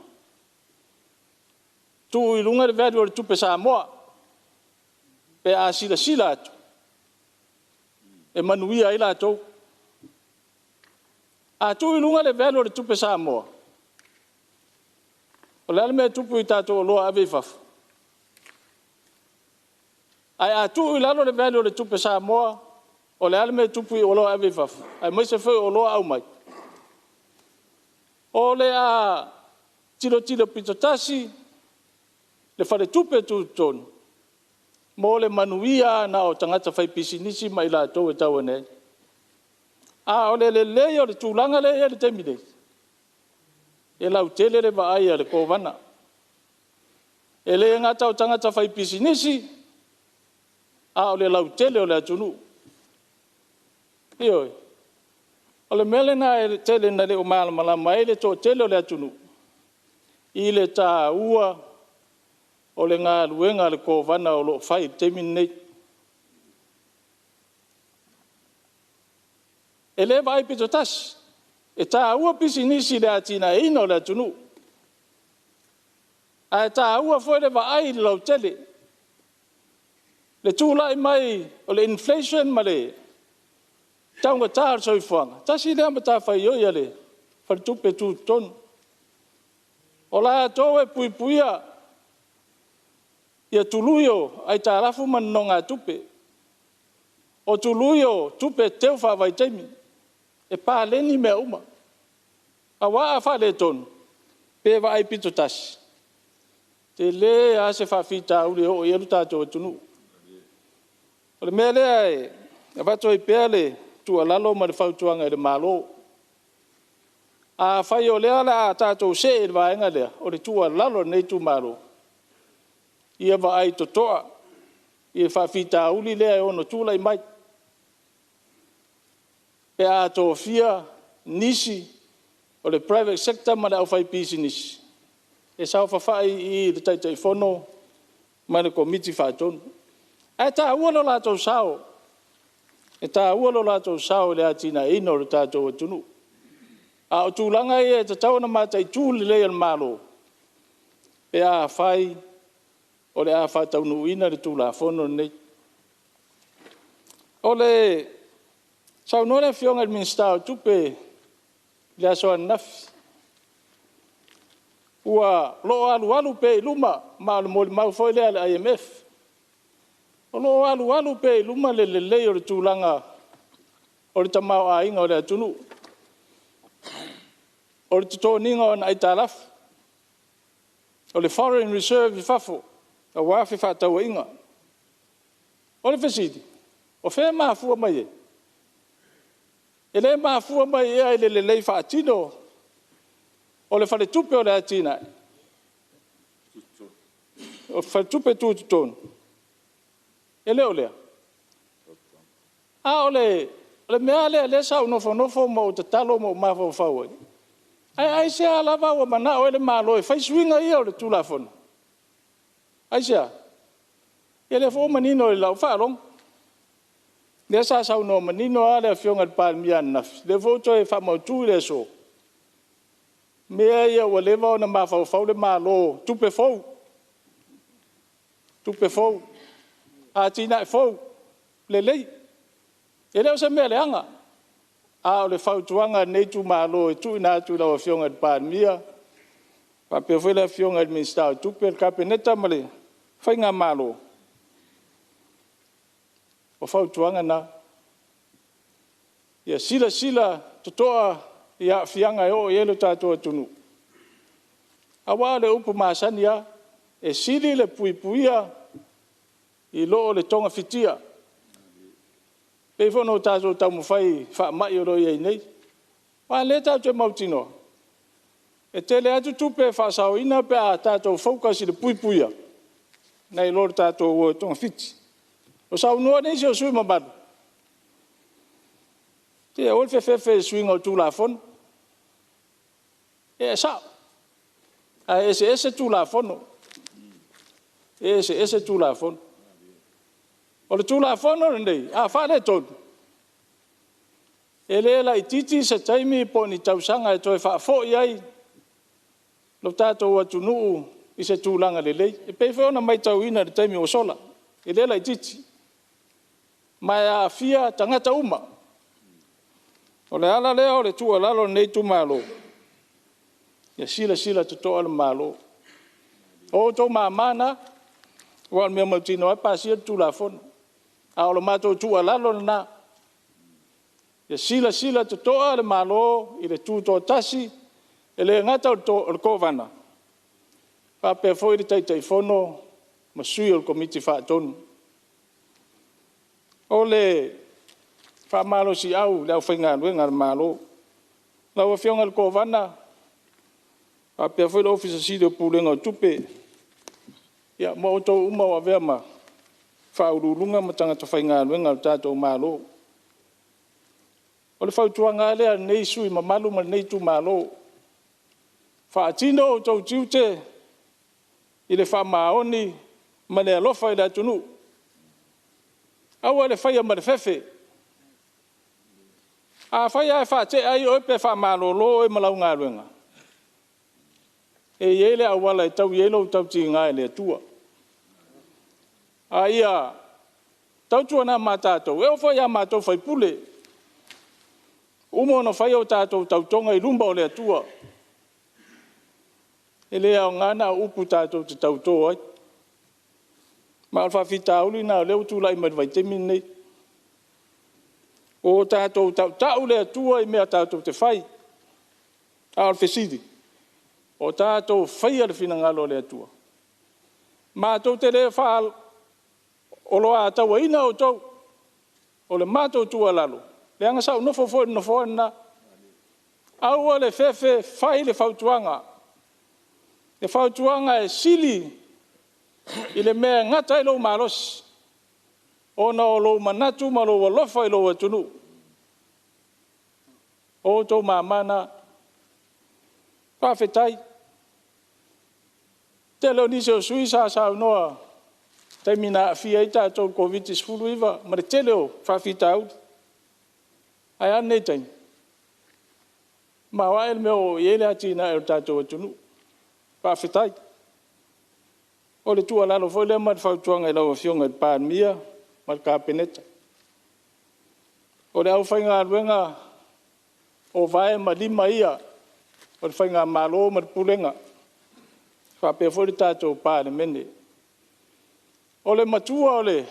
tuu i luga le value o le tupe Samoa pe a silasila atu e manuia ai latou. A tuu i luga le value o le tupe Samoa, o le a le mea e tupu i tatou oloa e ave i fafo? Ae a tuu i lalo le value o le tupe Samoa, o le a le mea e tupu i oloa e ave i fafo aemaise foi o oloa aumai? O le a tilotilo pitotasi le Faletupe Tutotonu mo le manuia lava na o tagata faipisinisi ma i latou e tau ane ai. A o le lelei o le tulaga lea e i ai i le taimi nei, e lautele le vaai a le Kovana. E le gata o tagata faipisinisi, a o le lautele o le atunuu. Ioe. O le mea lena e tele ina le o malamalama ai le toatele o le atunuu i le taua o le galuega a le Kovana o lo o fai i le taimi lenei. E le vaai pitotasi, e taua pisinisi i le atinaeina o le atunuu. Ae taua foi le vaai i le lautele, le tulai mai o le inflation ma le taugata o le soifuaga, tasi lea matafaioi a le Faletupe Tutotonu. O latou e puipuia tului o aitalafu ma nonogatupe. O tului o tupe teu faavaitaimi. E paleni mea uma. Aua a faaletonu pe vaai pitotasi, tele lava se faafitauli e oo i ai lo tatou atunuu. O le mea lea e avatu ai pea le tuualalo ma le fautuaga i le Malo, afai o lea o le a tatou see i le vaega lea, o le tuualalo a lenei itumalo, ia vaai totoa i le faafitauli lea e ono tulai mai pe a tofia nisi o le private sector ma le aufaipisinisi e saofafai i i le Taitaifono ma le Komiti Faatonu. Ae taua lo latou sao, e taua lo latou sao i le atinaeina o le tatou atunuu. A o tulaga ia e tatau ona mataitu lelei e le Malo pe afai o le a faataunuuina le Tulafono lenei. Saunoa le Afioga i le Minisita o Tupe i le aso ananafi, o lo o alualu pea i luma, ma o le molimau foi lea a le IMF. O lo o alualu pea i luma le lelei o le tulaga o le tamaoaiga o le atunuu, o le totogiina o ana aitalafu, o le foreign reserve i fafo aua fefaatauaiga. O le fesili; o fea e mafua mai ai? E le mafua mai ea i le lelei faatino o le Faletupe o le Atinae, o le Faletupe Tutotonu? E le o lea? A o le mea lava lea sa ou nofonofo ma ou tatalo ma ou mafaufau ai, ae aisea lava ua manao ai le Malo e fai suiga ia o le Tulafono? Aisea? Ia o lea foi ua manino i lau faalogo, lea sa saunoa manino lava le Afioga i le Palemia ananafi, lea foi ua toe faamautu i le aso, mea ia ua leva ona mafaufau le Malo, tupe fou, tupe fou, atinae fou, lelei. E le o se mea leaga, a o le fautuaga a lenei itumalo e tuuina atu i lau Afioga i le Palemia, faapea foi le Afioga i le Minisita o Tupe, le Kapeneta ma le faigamalo, o fautuaga na. Ia silasila totoa i aafiaga e oo i ai lo tatou atunuu, aua o le upu masani lava, e sili le puipuia i lo le togafitia. E pei foi ona tatou taumafai i faamai o lo o i ai nei. Aua o lea tatou te mautinoa, e tele atu tupe e faasaoina pe a tatou focus i le puipuia, nai lo le tatou o e togafiti. Ua saunoa nisi o sui usufono mamalu, se aua le fefefe i suiga o Tulafono. Ia e sao, ae eseese Tulafono, e eseese Tulafono. O le Tulafono lenei a faaletonu, e le laitiiti se taimi po o ni tausaga e toe faafoi ai lo tatou atunuu i se tulaga lelei. E pei foi ona matauina i le taimi ua sola, e le laitiiti, ma e aafia tagata uma. O le ala lea o le tuualalo a lenei itumalo, ia silasila totoa le Malo. O outou mama na, aua o le mea mautinoa e pasia le Tulafono. A o le matou tuualalo lena, ia silasila totoa le Malo i le tutoatasi, e le gata o le Kovana, faapea foi le Taitaifono ma sui o le Komiti Faatonu. O le faamalosiau i le aufaigaluega a le Malo. Lau Afioga i le Kovana faapea foi le Ofisa Sili o Pulega o Tupe, ma outou uma ua avea ma Faauluuluga ma tagata faigaluega a lo tatou Malo. O le fautuaga lava lea a lenei sui usufono mamalu ma lenei itumalo, faatino outou tiute i le faamaoni ma le alofa i le atunuu. Aua le faia ma le fefe. Afai lava e faatea ai oe pe faamalolo oe ma lau galuega, E i ai le auala e taui ai lou tautiga i le Atua. A ia tautuana ma tatou, e oo foi ia matou o sui usufono, uma ona fai a tatou tautoga i luma o le Atua. E le aoga na o upu tatou te tauto ai. Ma o le faafitauli lena o lea ua tulai mai i le vaitaimi lenei. Ua tatou tautau le Atua i mea tatou te fai. A o le fesili; o tatou faia le finagalo o le Atua? Matou te le faaoloatauaina outou. O le matou tuualalo, leaga sa ou nofo foi i le nofoa lena, aua le fefe, fai le fautuaga. O le fautuaga e sili i le mea e gata ai lou malosi, ona o lou manatu ma lou alofa i lou atunuu. O outou mama na. Faafetai. O le tele o nisi o sui usufono sa saunoa i taimi na aafia ai tatou i le Koviti-19 ma le tele o faafitauli. Ae a lenei taimi? E maoae le mea ua oo i ai le atinae o le tatou atunuu. Faafetai. O le tuualalo foi lea ma le fautuaga i lau Afioga i le Palemia ma le Kapeneta. O le aufaigaluega o vae ma lima ia o le Faigamalo ma le Pulega faapea foi le tatou Palemene. O le matua o le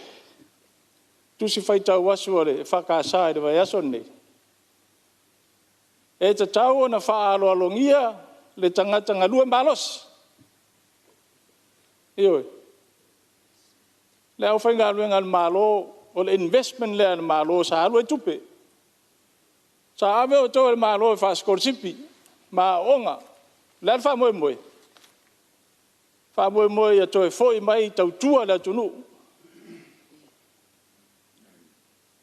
tusi faitau aso a le EFKS i le vaiaso lenei, e tatau ona faaaloalogia le tagata galue malosi. Ioe. Le aufaigaluega a le Malo, o le investment lea a le Malo sa alu ai tupe. Sa ave outou e le Malo e faasikolasipi ma aooga. O le a le faamoemoe? E faamoemoe ia toe foi mai e tautua le atunuu.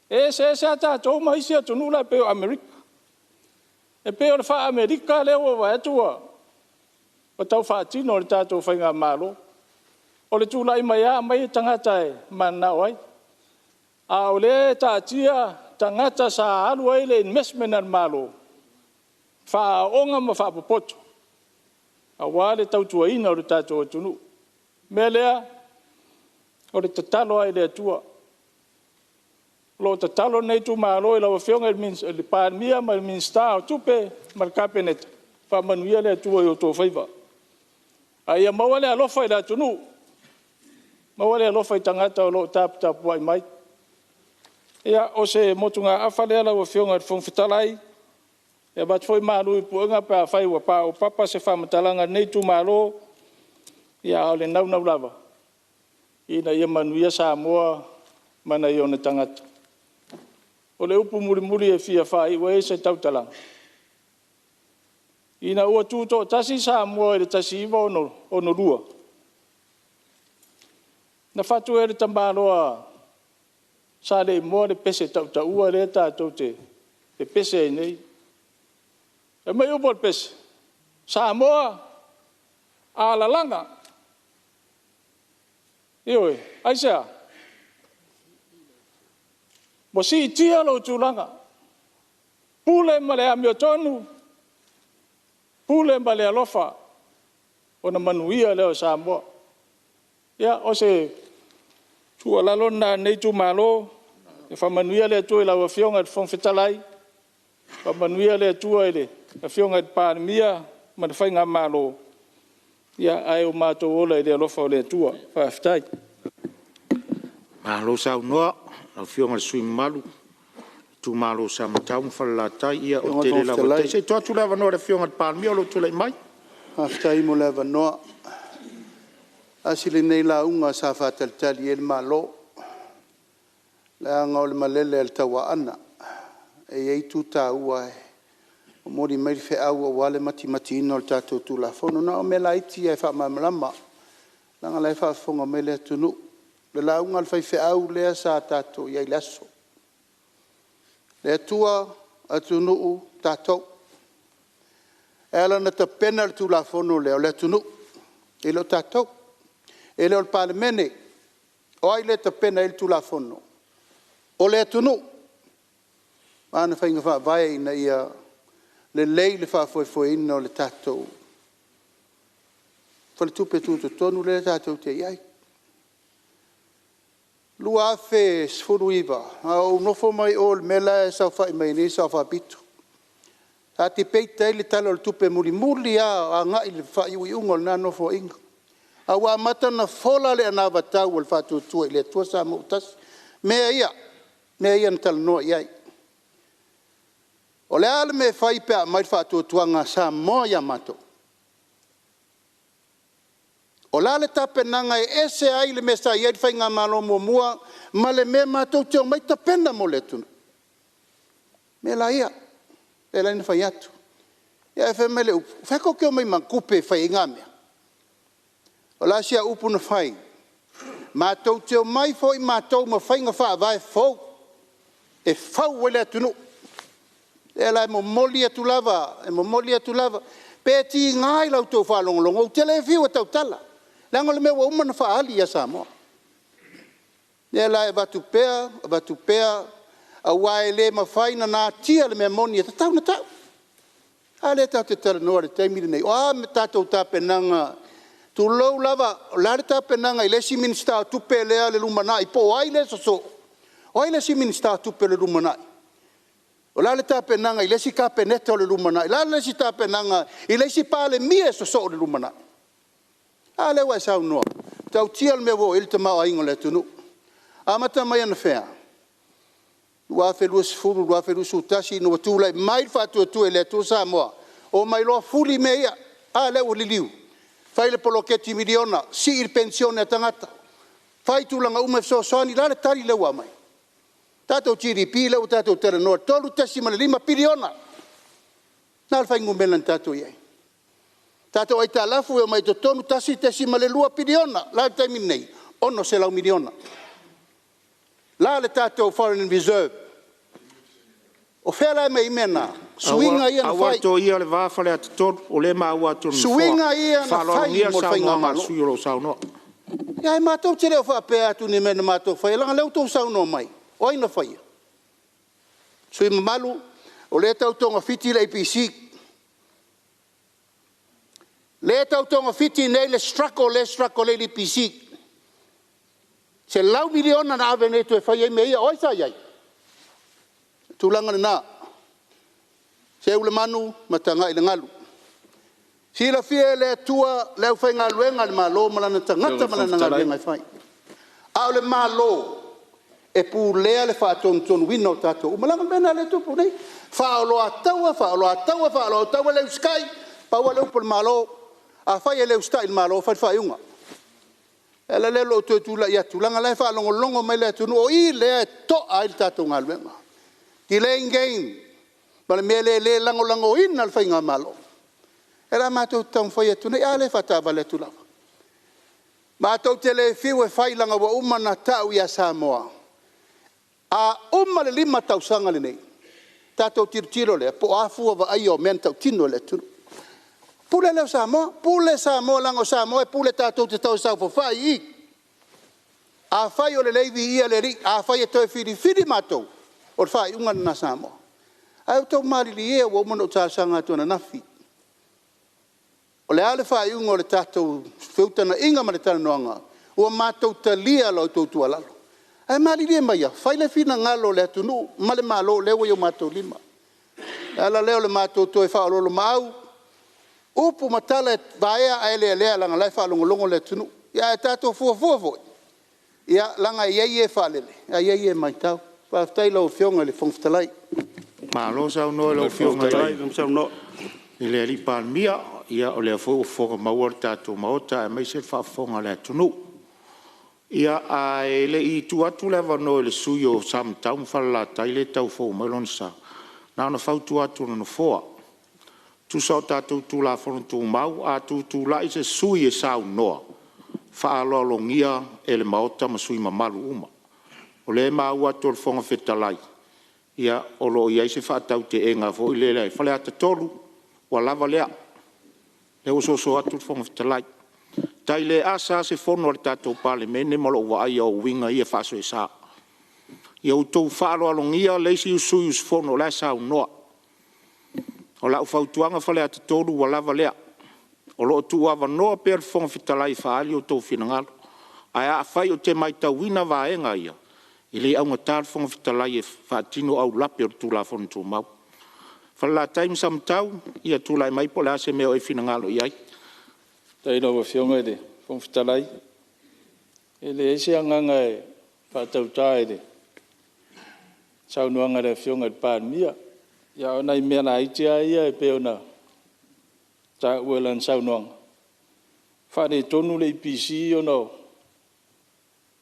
E eseese lava tatou ma isi atunuu la e pei o Amerika. E pei o le faa-Amerika lea ua ou vaai atu ua tau faatino e le tatou faigamalo. O le tulai mai lava aumai tagata e mananao ai. A o lea e taatia tagata sa alu ai le investment a le Malo, faaaooga ma faapopoto aua le tautuaina o le tatou atunuu. O le mea lea, o le tatalo lava i le Atua. O lo o tatalo lenei itumalo i lau Afioga i le Palemia ma le Minisita o Tupe ma le Kapeneta, faamanuia le Atua i outou faiva. A ia maua le alofa i le atunuu, maua le alofa i tagata o lo o taputapuai mai. Ia, o se motugaafa lea lau Afioga i le Fofoga Fetalai, e avatu foi malu i puega pe afai ua paopapa se faamatalaga a lenei itumalo, a o le naunau lava ina ia manuia Samoa ma nai ona tagata. O le upu mulimuli e fia faaiu ai se tautalaga, ina ua tutoatasi Samoa i le 1962, na fatu ai e le tamaloa Saleimoa le pese tautaua lea tatou te pepese ai nei. Fai mai upu o le pese, Samoa, alalaga. Ioe. Aisea? Ua siitia lou tulaga, pule ma le amiotonu, pule ma le alofa, ona manuia lea o Samoa. Ia, o se tuualalo lena a lenei itumalo, ia faamanuia le Atua i lau Afioga i le Fofoga Fetalai, faamanuia le Atua i le Afioga i le Palemia ma le faigamalo, ae ua matou ola i le alofa o le Atua. Faafetai. Malo saunoa i lau Afioga i le sui usufono mamalu o le itumalo o Samatau ma Falelatai. Ia ua tele lava le taimi. Se i tuu atu le avanoa i le Afioga i le Palemia o lo o tulai mai. Faafetai mo le avanoa. Tasi lenei lauga sa faatalitali i ai le Malo, leaga o le malele a le Tauaana. E i ai itu taua e momoli mai le feau aua le matimatiina o le tatou Tulafono. Na o mea laiti lava e faamalamalama, leaga o la e faafofoga mai le atunuu. O le lauga a le faifeau lea sa tatou i ai i le aso. Le Atua, atunuu, tatou. E ala ona tapena le Tulafono lea, o le atunuu, e le o tatou. E le o le Palemene. O ai lea e tapena i ai le Tulafono? O le atunuu ma ana faiga faavae ina ia lelei le faafoefoeina o le tatou Faletupe Tutotonu lea tatou te i ai. 2019, na ou nofo mai o i le mea la e saofai mai ai nei le Sao Faapito, sa debate ai le Tala o le Tupe mulimuli lava agai i le faaiuiuga o lena Nofoaiga, a ua amata ona fola le anavatau a le Faatuatua i le Atua Samoa ua Tasi, mea ia na talanoa i ai. O le a le mea e fai pe a aumai le faatuatuaga a Samoa ia matou? O le a le tapenaga e ese ai le mea sa i ai le faigamalo muamua ma le mea matou te omai tapena mo le atunuu? O mea la ia, lea e ala ai ona fai atu. Ae fai mai le upu, o fea tou te omai ma tupe e fai ai na mea? O le a si au upu na fai? Matou te omai foi matou ma faiga faavae fou e fau ai le atunuu. O lea la e momoli atu lava, e momoli atu lava. Pe tiga i la outou faalogologo, ou te le fiu e tautala, leaga o le mea ua uma ona faaali ia Samoa. O lea la e avatu pea, avatu pea, aua e le mafai ona natia le mea moni e tatau ona tau. A lea tatou te talanoa i le taimi lenei, o a a tatou tapenaga, tulou lava, o le a le tapenaga i le isi Minisita o Tupe lea i le lumanai po o ai lea e sosoo, o ai le isi Minisita o Tupe o le lumanai? O le a le tapenaga i le isi Kapeneta o le lumanai? O le a le isi tapenaga i le isi Palemia e sosoo i le lumanai? A lea ua e saunoa. E matautia le mea ua oo i ai le tamaoaiga o le atunuu. E amata mai anafea? 2020, 2021 ina ua tulai mai le Faatuatua i le Atua Samoa, omai loa fuli mea ia. A lea ua liliu? Fai le poloketi miliona, sii le penisione a tagata, fai tulaga uma e fesoasoani. O le a le tali lea ua aumai? Tatou GDP lea ua tatou talanoa e $3.5 piliona. O le a le fuainumera na tatou i ai? Tatou aitalafu e omai i totonu e $1.2 piliona. O le a le taimi lenei? $600 miliona. O le a le tatou foreign reserve? O fea la e aumai ai mea na? Suiga ia na fai. Aua le toia le va Faleata 3, o lea e maua atu e le Nofoa. Suiga ia na fai mo le faigamalo. Faaaloalogia le saunoaga a le sui usufono o lo o saunoa. Ae matou te le o faapea atu i ni mea na matou faia, leaga o lea ua outou saunoa mai. O ai na faia? Sui usufono mamalu, o lea e tau togafiti le APC, lea e tau togafiti nei le struggle lea e struggle nei le EPC. $100 miliona na ave nei e toe fai ai mea ia. O ai sa i ai? O le tulaga lena, seu le manu ma tagai i le galu. Silafia e le Atua le aufaigaluega a le Malo ma lana tagata ma lana galuega e fai. A o le Malo, e pulea le faatonutonuina o tatou uma, leaga o le mea lena o lea e tupu nei, faaoloataua, faaoloataua, faaoloataua le usitai. Pau lava le upu a le Malo, afai e le usitai i le Malo, fai le faaiuga. O le ala lea o lou toe tulai atu, leaga o la e faalogologo mai le atunuu, o i lea e toa ai le tatou galuega. Delay game ma le mea lea e le lagolagoina e le faigamalo. O lea la matou te taumafai atu nei, a lea e faataavale atu lava. Matou te le fiu e fai leaga ua uma ona tau ia Samoa, a uma le 5 tausaga lenei, tatou tilotilo lea po o a fua vaaia o mea na tautino e le atunuu. Pule lea o Samoa, pule Samoa leaga o Samoa e pule tatou te o e saofafai i i. Afai o lelei, viia le Alii, afai e toe filifili matou, o le faaiuga lena a Samoa. Ae outou malilie ia ua uma ona ou talosaga atu ananafi. O le a le faaiuga o le tatou feutagaiga ma le talanoaga, ua matou talia la outou tuualalo. Ae malilie maia, fai le finagalo o le atunuu ma le Malo o lea ua i o matou lima. O le ala lea o le matou toe faaoloolomaau, upu ma tala e vaea ae lealea leaga o la e faalogologo le atunuu. Ae tatou fuafua foi, leaga e i ai e faalele ae i ai e matau. Faafetai i lau Afioga i le Fofoga Fetalai. Malo saunoa i lau Afioga i le Palemia, o lea foi ua fofoga maua le tatou Maota aemaise le faafofoga a le atunuu. Ia, ae le i tuu atu le avanoa i le sui usufono mo Samatau ma Falelatai lea e tau fou mai lona sa, na ona fautua atu a le Nofoa, tusa o tatou Tulafono Tumau, a tutulai se sui usufono e saunoa, faaaloalogia e le Maota ma sui usufono mamalu uma. O lea e maua atu e le Fofoga Fetalai, o lo o i ai se faatauteega foi lea. Faleata 3, ua lava lea. O lea ua soso atu le Fofoga Fetalai. E tai le asa lava se fono a le tatou Palemene ma lou vaaia o uiga ia faasoesa. Ia outou faaaloalogia le isi sui usufono o la e saunoa. O lau fautuaga Faleata 3, ua lava lea. O lo o tuuavanoa pea le Fofoga Fetalai e faaali outou finagalo. Ae afai ou te matauina vaega ia, e le augata le Fofoga Fetalai e faatino aulape o le Tulafono Tumau. Falelatai ma Samatau, ia tulai mai po o le a se mea o e finagalo i ai. Faafetai i lau Afioga i le Fofoga Fetalai. E leai se agaga e faatauta i le saunoaga a le Afioga i le Palemia, a o nai mea laiti lava ia e pei ona taua i lana saunoaga, faaletonu le EPC ona o…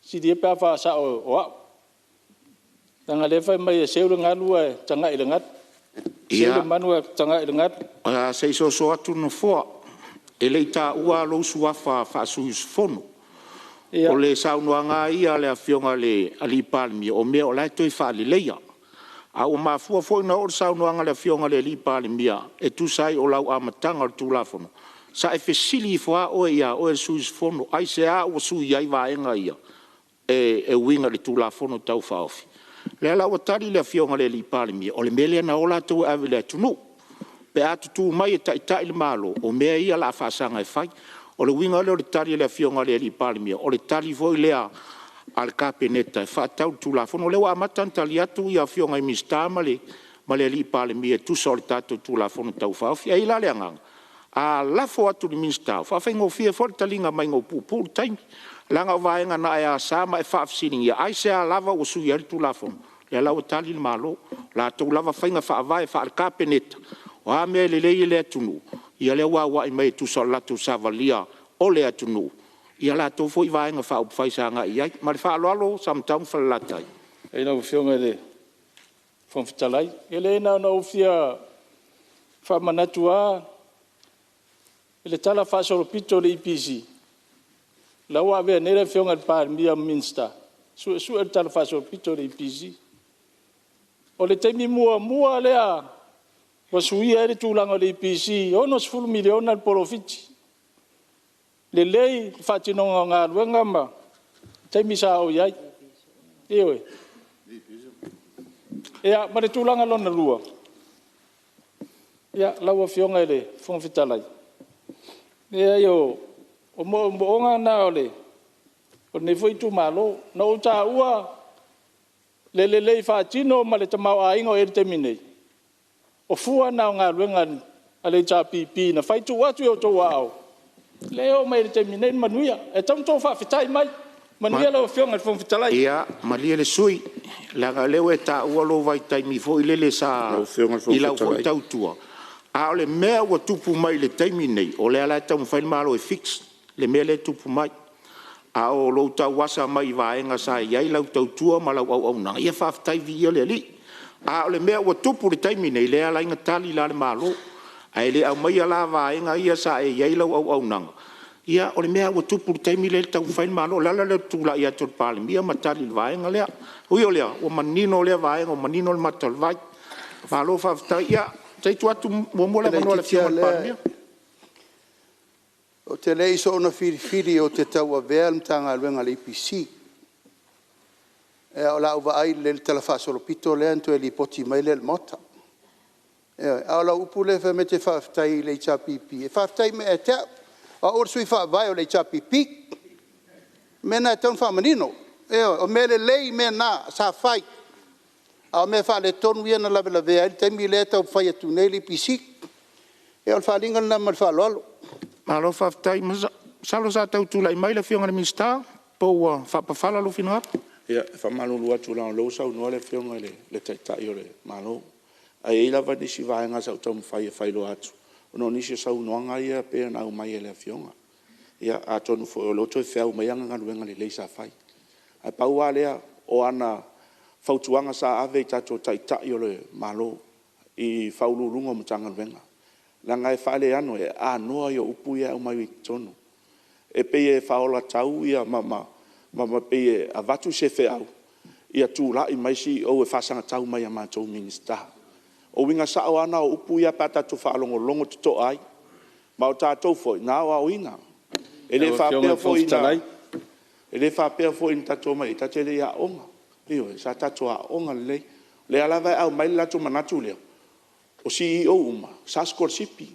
Sili ia pe a faasao o au, leaga o lea e fai mai e seu le galu ae tagai i le galu, seu le manu ae tagai i le galu. Ia, se i soso atu le Nofoa, e le i taua lou suafa faa-sui usufono. O le saunoaga lava ia a le Afioga i le Palemia, o mea o la e toe faaleleia. A ua mafua foi ona oo le saunoaga a le Afioga i le Palemia e tusa ai o lau amataga o le Tulafono, sa e fesili ifo lava oe ia oe le sui usufono, aisea ua sui ai vaega ia e uiga i le Tulafono Tau Faaofi? O lea la ua tali le Afioga i le Palemia, o le mea lea na o latou e ave i le atunuu, pe a tutu mai e taitai le Malo, o mea ia o le a faasaga e fai. O le uiga lea o le tali a le Afioga i le Palemia, o le tali foi lea a le Kapeneta e faatatau i le Tulafono. O lea ua amata ona tali atu Afioga i Minisita ma le Palemia e tusa o le tatou Tulafono Tau Faaofi. E i ai la le agaga, a lafo atu i le Minisita, e faafaigofie foi le taliga mai ua puupuu le taimi, leaga o vaega na e asa ma e faafesiligia, aisea lava ua sui ai le Tulafono? O lea la ua tali le Malo, o latou lava faiga faavae faale-Kapeneta, o a mea e lelei i le atunuu, ia lea ua auai mai e tusa o le latou savalia o le atunuu, ia latou foi Vaega Faaupufai sa agai i ai. Ma le faaaloalo Samatau ma Falelatai. Faafetai i lau Afioga i le Fofoga Fetalai. Ia leai na ona ou fia faamanatu lava i le talafaasolopito o le EPC, la ua avea nei le Afioga i le Palemia ma Minisita e suesue le talafaasolopito o le EPC. O le taimi muamua lea ua suia ai le tulaga o le EPC e $60 miliona le polofiti, lelei le faatinoga o galuega i le taimi sa ou i ai. Ioe. Ia, ma le tulaga lona lua, lau Afioga i le Fofoga Fetalai, leai o moomooga na o lenei foi itumalo. Na ou taua le lelei faatino ma le tamaoaiga o i ai i le taimi nei, o fua na o galuega a le HRPP na fai tuu atu i o outou aao, lea e oo mai i le taimi nei le manuia. E tatau ona outou faafetai mai. Manuia lau Afioga i le Fofoga Fetalai. Ia, malie le sui usufono, leaga o lea ua e taua lou vaitaimi foi lele sa… Lau Afioga i le Fofoga i lau foi Fetalai… tautua, a o le mea ua tupu mai i le taimi lenei, o lea la e taumafai le Malo e fix le mea lea e tupu mai. A o lou tauasa mai i vaega sa i ai lau tautua ma lau auaunaga, ia faafetai viia le Alii. A o le mea ua tupu i le taimi lenei, lea e ala ai ona tali la le Malo, ae le aumaia la vaega ia sa e i ai lau auaunaga, ia o le mea lava ua tupu i le taimi lea e taumafai le Malo. O le ala lea o le tulai atu o le Palemia ma tali i le vaega lea. Ui o lea, ua manino lea vaega ua manino le mata o le vai. Malo faafetai. Ia, se i tuu atu muamua le avanoa i le Afioga i le Palemia. Ou te le i soona filifili ou te tauavea le Matagaluega o le EPC. Ae o le a ou vaai lelei i le talafaasolopito lea ona toe lipoti mai lea i le Maota. Ioe. A o lau upu lea fai mai e te faafetai i le HRPP, e faafetai mai ia te au, o au o le sui faavae o le HRPP. O le mea lena e tatau ona faamanino. Ioe. O mea lelei mea na sa fai, a o mea faaletonu ia na lavelavea ai le taimi lea e taumafai atu nei le EPC. Ia o le faaaliga lena ma le faaaloalo. Malo faafetai. Masalo sa tau tulai mai le Afioga i le Minisita po ua faapafala lou finagalo. Ia, e faamalulu atu leaga o lea ua saunoa le Afioga i le Taitai o le Malo, ae i ai lava nisi vaega sa ou taumafai e faailoa atu ona o nisi o saunoaga ia pei ona aumai e le Afioga. Ia atonu foi o lea ua toe feau mai ana galuega lelei sa fai. Ae pau lava lea o ana fautuaga sa ave i tatou Taitai o le Malo i Ofisa Sili o Pulega o Matagaluega, leaga e faaleano, e aanoa ia o upu ia e aumai i totonu. E pei e faaolatau ma pei e avatu se feau, ia tulai mai CEOs e faasagatau mai ia matou Minisita. O uiga sao lava na o upu ia pe a tatou faalogologo totoa ai. Ma o tatou foi na aoaoina. E le Lau Afioga i le Fofoga Fetalai… E le faapea foi na tatou omai i i tatou te le i aooga. Ioe, sa tatou aooga lelei. O lea lava e aumai le latou manatu lea, o CEOs uma sa sikolasipi.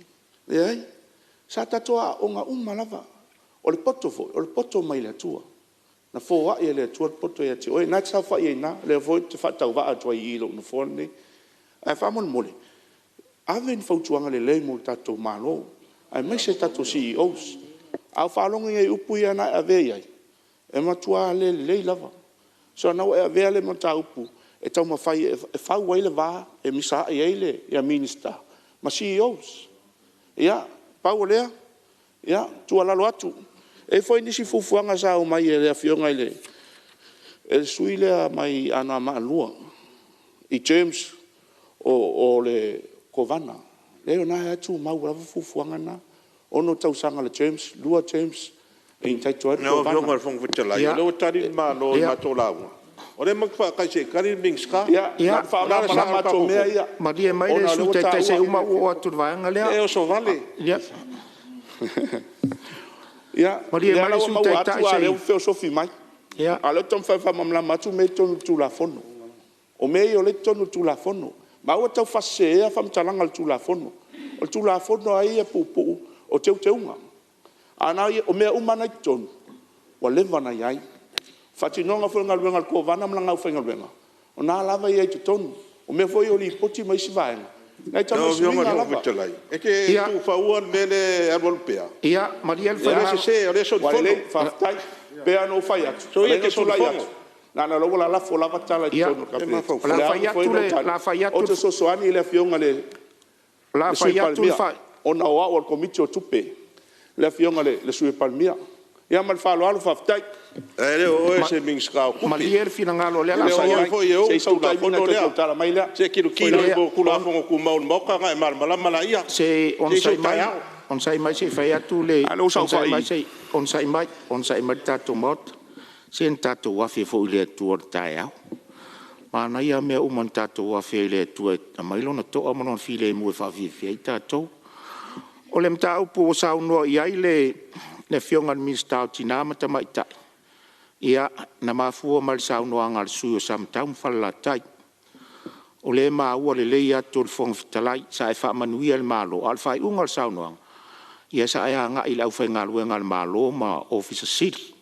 Leai, Sa tatou aooga uma lava. O le poto foi, o le poto mai le Atua. Na foai e le Atua le poto ia te oe, o lena e te saofai ai i ina, o lea foi ou te faatauvaa atu ai i i, i lou nofoa lenei. Ae faamolemole, ave ni fautuaga lelei mo le tatou Malo, aemaise tatou CEOs. A ou faalogo i upu ia na e avea i ai, e matua le lelei lava. Seiloga ua e avea le mataupu e taumafai e fau ai le va, e misaa'i ai Minisita ma CEOs. Ia, pau o lea, e tuualalo atu. E i ai foi nisi fuafuaga sa omai a le Afioga i le sui usufono lea mai Anoamaa 2 i terms o le Kovana. Leai o lena e tumau lava fuafuaga na, 6 tausaga o le terms, 2 terms e entitle ai le Kovana. Lau Afioga i le Fofoga Fetalai, o lea ua tali le Malo i le matou lauga, o lea matou te faatali se i tali le Minisita. Ia, na ona faamalamalama atu o mea ia, Malie mai ona le o lea Sui ua Taitai se i taua. uma ou oo atu i le vaega lea. E oso vale. Ia, o Malie lea mai la le ua Sui maua Taitai atu a o se lea i… ua feosofi mai. A o lea ou te taumafai e faamalamalama atu mea ia e i totonu o le Tulafono. O mea ia o lea e i totonu o le Tulafono. Ma aua le taufaasese faamatalaga o le Tulafono. O le Tulafono lava ia e puupuu, o teuteuga. A o mea uma lava na e i totonu, ua leva ona i ai. O le faatinoga foi o le galuega a le Kovana ma lana aufaigaluega, o lena lava e i ai i totonu. O mea foi ia o Lipoti ma isi vaega, e Lau tau i Afioga suiga i le Fofoga lava. Fetalai, e te tuufaua le mea lea e alualu pea? Ia malie le O lea e sese o lea e Ua solifono. lelei faafetai. E pei lava ona ou fai atu, Soia e e te tulai solifono. atu, leaga o lea ua lalafo lava tala i totonu o le Kapeneta. O O le le a a fai foi atu le tali, ou te fesoasoani i le Afioga i le Sui Palemia, ona o au o le Komiti o Tupe, le Afioga i le Sui Palemia. Ia ma le faaaloalo faafetai. Ae le o oe o se Minisita o Tupe. Malie le finagalo o lea o E le a le o fai oe atu. foi e ou Se le i sou taimi Tulafono ona toe lea. tautala mai lea. Se i tilotilo i Tulafono Tumau a le Maota ona e malamalama lea. Se i Se i onosai sou mai, taeao. onosai mai se i fai atu le… A o lea ua saofai Onosai mai, onosai mai le tatou Maota. Se na tatou afe foi i le Atua i le taeao. Manaia lava mea uma na tatou afe ai i le Atua e aumai Lona toa ma Lona filemu e faafiafia ai tatou. O le mataupu ua saunoa i ai le Afioga i le Minisita o Tina ma Tamaitai, ia, na mafua mai i le saunoaga a le sui usufono mo Samatau ma Falelatai. O lea e maua lelei atu e le Fofoga Fetalai, sa e faamanuia i le Malo, a o le faaiuga o le saunoaga, ia sa e agai i le aufaigaluega a le Malo ma Ofisa Sili.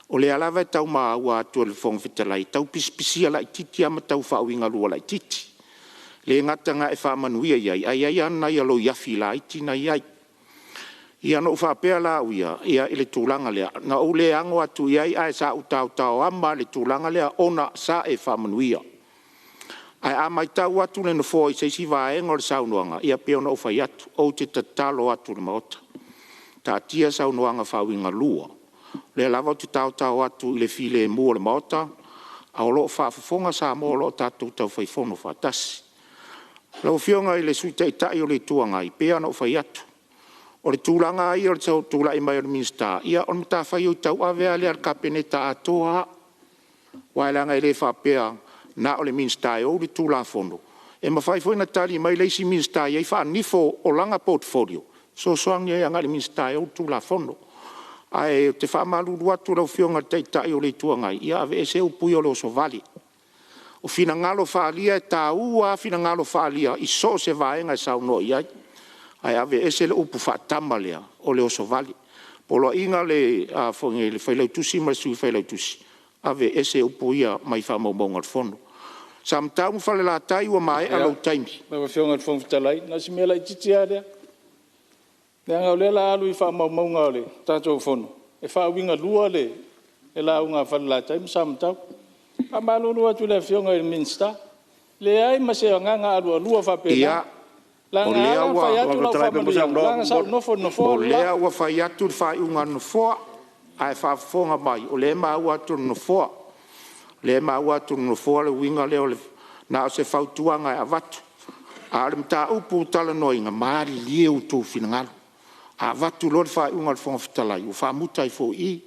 O lea lava e tau maua atu e le Fofoga Fetalai, e tau pisipisia laitiiti lava ma tau faauigalua laitiiti. E le gata ina e faamanuia i ai, ae i ai lava nai aloiafi laiti na e i ai. Ia ona ou faapea lea i le tulaga lea, na ou le ano atu i ai, ae sa ou taotaoama lava i le tulaga lea ona sa e faamanuia. Ae a matau atu le Nofoa i se isi vaega o le saunoaga, ia pei ona ou fai atu, ou te tatalo atu i le Maota, taatia saunoaga faauigalua. O lea lava ou te taotao atu i le filemu o le Maota, a o lo o faafofoga Samoa o lo o tatou taufai fono faatasi. Lau Afioga i le Sui Taitai o le Itu Agai, e pei lava ona ou fai atu, o le tulaga lava ia o le tulai mai o le Minisita, ia o le matafaioi tauave lava lea a le Kapeneta atoa lava. Aua leaga e le faapea na o le Minisita e ou le Tulafono, e mafai foi ona tali mai le isi Minisita e i ai faanifo o lana portfolio e fesoasoani ai agai i le Minisita e ou le Tulafono. Ae ou te faamalulu atu i lau Afioga i le Taitai o le Itu Agai, ia aveese upu ia o le osovale. O finagalo faaalia e taua lava finagalo faaalia i so o se vaega e saunoa i ai, ae aveese le upu faatama lea o le osovale. O le poloaiga a le Failautusi ma le Sui Failautusi, aveese upu ia mai faamaumauga o le Fono. Samatau ma Falelatai ua maea lou taimi. Lau Afioga i le Fofoga Fetalai, na o si mea laitiiti lava lea, leaga o lea o le a alu i faamaumauga o le tatou Fono, e faauigalua le lauga a Falelatai ma Samatau. E faamalulu atu i le Afioga i le Minisita, leai ma se agaga alualua faapena, leaga na ala ona fai atu lau faamanuiaga, leaga sa ou nofo i le nofoa O le lea la. ua fai atu le faaiuga a le Nofoa, a e faafofoga mai, o lea e maua atu e le Nofoa. O lea e maua atu e le Nofoa le uiga lea, na o se fautuaga e avatu. A o le mataupu ua talanoaina, malilie outou finagalo. A avatu loa le faaiuga a le Fofoga Fetalai, ua faamuta ai foi i i.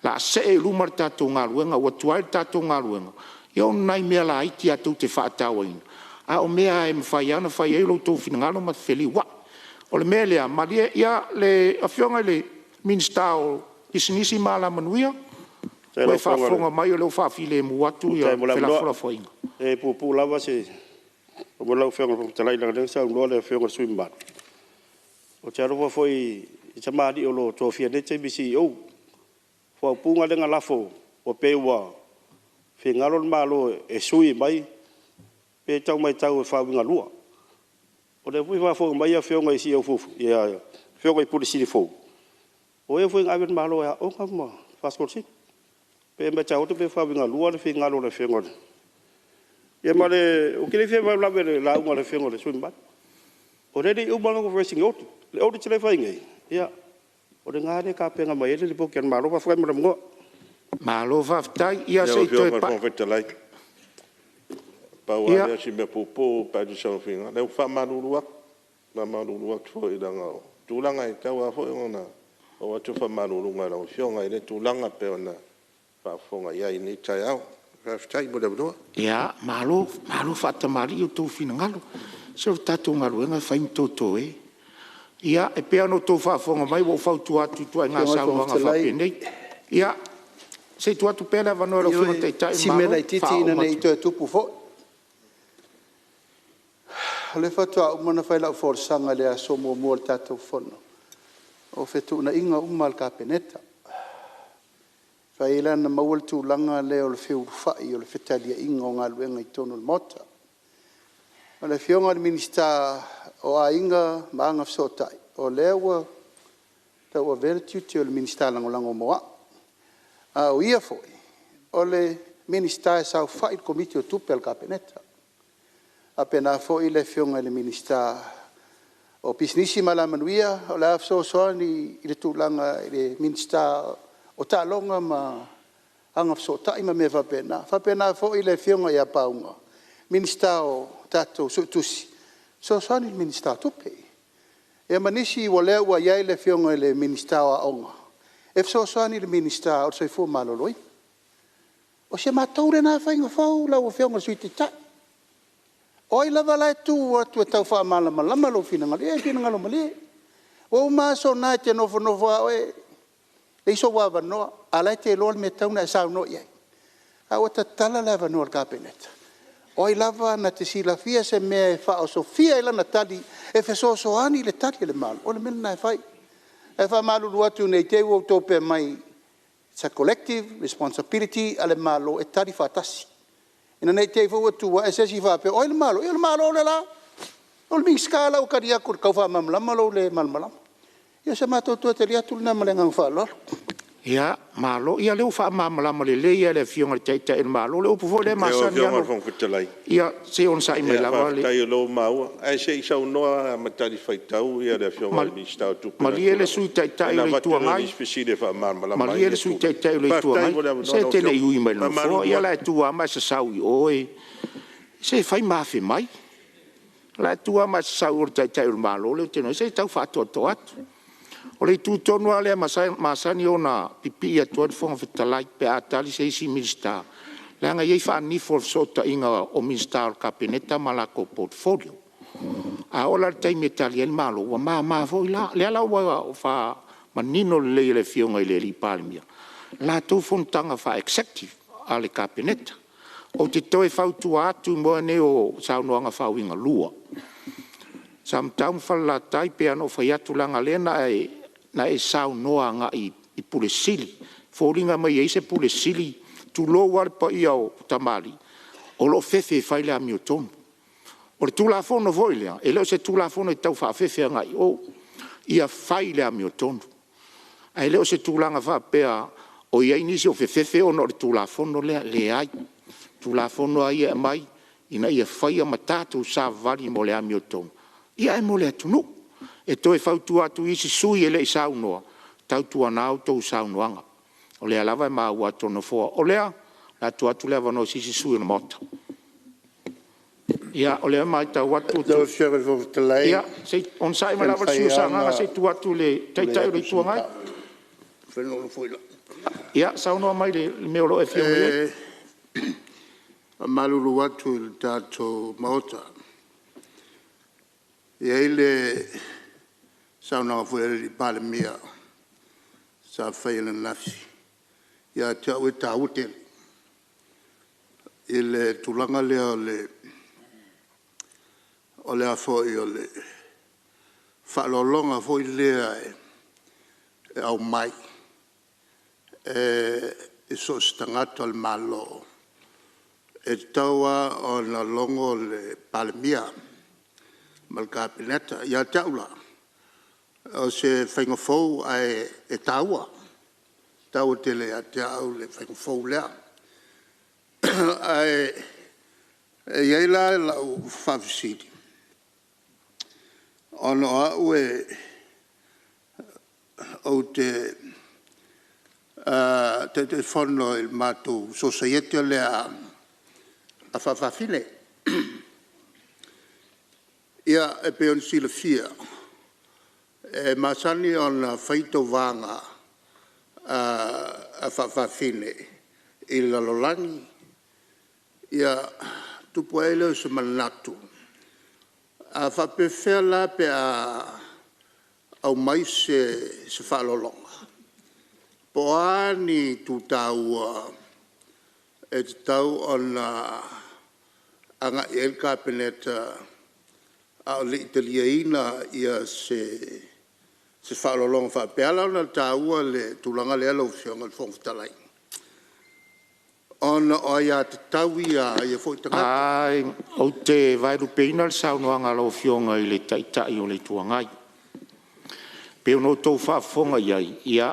O le a see i luma le tatou galuega, ua tuai le tatou galuega, ia ona o nai mea laiti lava tou te faatauaina, a o mea lava e mafai lava ona fai ai lo outou finagalo ma feliuai. O le mea lea, malie le Afioga i le Minisita o Pisinisi ma Alamanuia, ua e faafofoga mai o lea ua faafilemu atu Faafetai mo le avanoa. felafolafoaiga. E puupuu lava se... lau Afioga i le Fofoga Fetalai leaga o lea na saunoa le Afioga i le sui usufono mamalu. Ou te alofa foi i tamalii o lo o tofia i lenei taimi e CEO. O le faaupuga lea na lafo ua pei ua finagalo le Malo e sui mai, pei e tau matau e faauigalua. O lea foi e faafofoga mai afioga i CEO fou, afioga i Pule Sili fou, o e foi na ave le Malo e aooga ma faasikolasipi. E pei e matau atu pei e faauigalua le finagalo o le Afioga i le… Ia ma le… Ou te le fia faalavelave i le lauga a le Afioga i le sui usufono mamalu. O lea e le i uma lana conversion i le audit. O le audit lea e fai nei, ia o lena e tapena mai ai le lipoti a le Malo. Faafetai mo le avanoa. Malo faafetai. Ia se i Lau toe Afioga i le pai… Fofoga Fetalai, pau lava lea o si mea puupuu pe a e faamalulu atu, faamalulu atu foi leaga o tulaga e tatau lava foi ona oo atu le faamaluluga i lau Afioga i lea tulaga pei ona faafofoga i ai i lenei taeao. Faafetai mo le avanoa. Ia, malo, malo faatamalii outou finagalo. Se o le tatou galuega e fai ma totoe. Ia, e pei ona outou faafofoga mai ua ou fautua atu i ituaiga Lau Afioga i le Fofoga saunoaga Fetalai… faapenei. Ia, se i tuu atu pea le avanoa i lau Afioga i le Taitai Ioe, o si le mea Malo e laitiiti ina faauma ne i atu. toe tupu foi. O lea faatoa uma ona fai lau folasaga i le aso muamua o le tatou fono, o fetuunaiga uma a le Kapeneta. E mafai ai la ona maua le tulaga lea o le feulufai o le fetaliaiga o galuega i totonu o le Maota. O le Afioga i le Minisita o Aiga ma Agafesootai, o lea ua tauavea le tiute o le Minisita Lagolago mo au. A o ia foi o le Minisita e saofai i le Komiti o Tupe a le Kapeneta. E faapena foi le Afioga i le Minisita o Pisinisi ma Alamanuia, o le a fesoasoani i le tulaga i le Minisita o Taaloga ma Agafesootai ma mea faapena. E faapena foi le Afioga ia Pauga, Minisita o tatou Suetusi, e fesoasoani i le Minisita o Tupe. Ia ma nisi o lea ua i ai le Afioga i le Minisita o Aoga, e fesoasoani i le Minisita o le Soifua Maloloina. O si a matou lena faiga fou lau Afioga i le Sui Taitai. O ai lava la e tu atu e tau faamalamalama lou finagalo, ia e finagalo malie. Ua uma aso na e te nofonofo lava oe leai sou avanoa, a o la e te iloa le mea e tatau ona e saunoa i ai. Ae ua tatala le avanoa o le Kapeneta, o ai lava na te silafia se mea e faaosofia ai lana tali e fesoasoani i le tali a le Malo, o le mea lena e fai. Ae faamalulu atu ne i te i ua outou faapea mai, it's a collective responsibility a le Malo e tali faatasi. Ina ne i te i foi ua tu ae se isi faapea o ai le Malo? Ia o le Malo lea o la. O le Minisita la ua tali atu i le tau faamalamalama lou le malamalama. Ia o se matou toe tali atu lena ma le agaga faaaloalo. Ia, malo. Ia o lea ua faamalamalama lelei lava e le Afioga i le Taitai o le Malo le upu foi lea e Lau masani Afioga i lava le ona… Fofoga Fetalai… Ia se i onosai mai lava le… Faafetai o lea ua maua, ae se i saunoa lava ma talifuaitau le Afioga i le Minisita o Tupe i lana Malie le tulaga, Sui Taitai o ona le avatu Itu lea o Agai, nisi fesili e faamalamalama ai malie ia le Sui tulaga. Taitai o le Itu Faafetai Agai, mo le avanoa se e lau te le Afioga. i ui mai i le Nofoa. Faamalulu Ia o le a atu. e tu lava ma e sasau i o, se e fai ma afe mai. O le a e tu lava ma e sasau i o i le Taitai o le Malo lea ou te iloa nei, se e tau faatoatoa atu. O le itu tonu lava lea e masani ona pipii atu ai le Fofoga Fetalai pe a tali se isi Minisita, leaga e i ai faanifo o le fesootaiga o Minisita o le Kapeneta ma latou portfolio. A oo la i le taimi e tali ai le Malo, ua mama foi la. O lea la ua faamanino lelei e le Afioga i le Palemia le latou fonotaga faa-executive a le Kapeneta. Ou te toe fautua atu i mea nei o saunoaga faauigalua. Samatau ma Falelatai, e pei lava ona ou fai atu leaga o lea na e saunoa agai i Pule Sili. E foliga mai e i ai se Pule Sili, tulou lava le paia o tamalii, o lo o fefe e fai le amiotonu. O le Tulafono foi lea, e le o se Tulafono e tau faafefe agai i o, ia fai le amiotonu. Ae le o se tulaga faapea o i ai nisi o fefefe ona o le Tulafono lea, leai. O le Tulafono lava ia e aumai, ina ia faia ma tatou savavali mo le amiotonu, ae mo le atunuu. E toe fautua atu i isi sui usufono e le i saunoa, tautuana outou saunoaga, o lea lava e maua atu e le Nofoa. O lea, o le a tuu atu le avanoa i se isi sui usufono o le Maota. Ia, o lea e matau atu… Lau Afioga i le Fofoga Fetalai… Ia, se i onosai pe mai lava le mafai sui usufono mo lava Sagaga ona se i tuu atu i le tulai Taitai o le atu i se Itu Agai. mataupu. Ia, saunoa mai i le mea o lo o e afio mai ai. E faamalulu atu i le tatou Maota, e i ai le saunoaga foi a le Palemia sa faia ananafi, ia te au e taua tele i le tulaga lea o le faaaloaloga foi lea e aumai i so o se tagata o le Malo, e tatau lava ona logo le Palemia ma le Kapeneta. Ia te au la, o se faiga fou ae taua, e taua tele ia te au le faiga fou lea. Ae i ai la lau faafesili, ona o au ou te Taitaifono i le matou Sosaiete lea a Faafafine. Ia, e pei ona silafia e masani ona fai tauvaga a faafafine i le lalolagi. Ia, tupu ae ai lea o se manatu, a faapefea la pe a aumai se faaaloaloga? Po o a ni itu taua e tatau ona agai i ai le Kapeneta a o le i taliaina se faaaloaloga faapea? E ala ona taua le tulaga lea lau Afioga i le Fofoga Fetalai, ona o aiatatau ia a ia foi tagata. Ou te vaelupeina le saunoaga a lau Afioga i le Taitai o le Itu Agai. E pei ona outou faafofoga i ai, ia,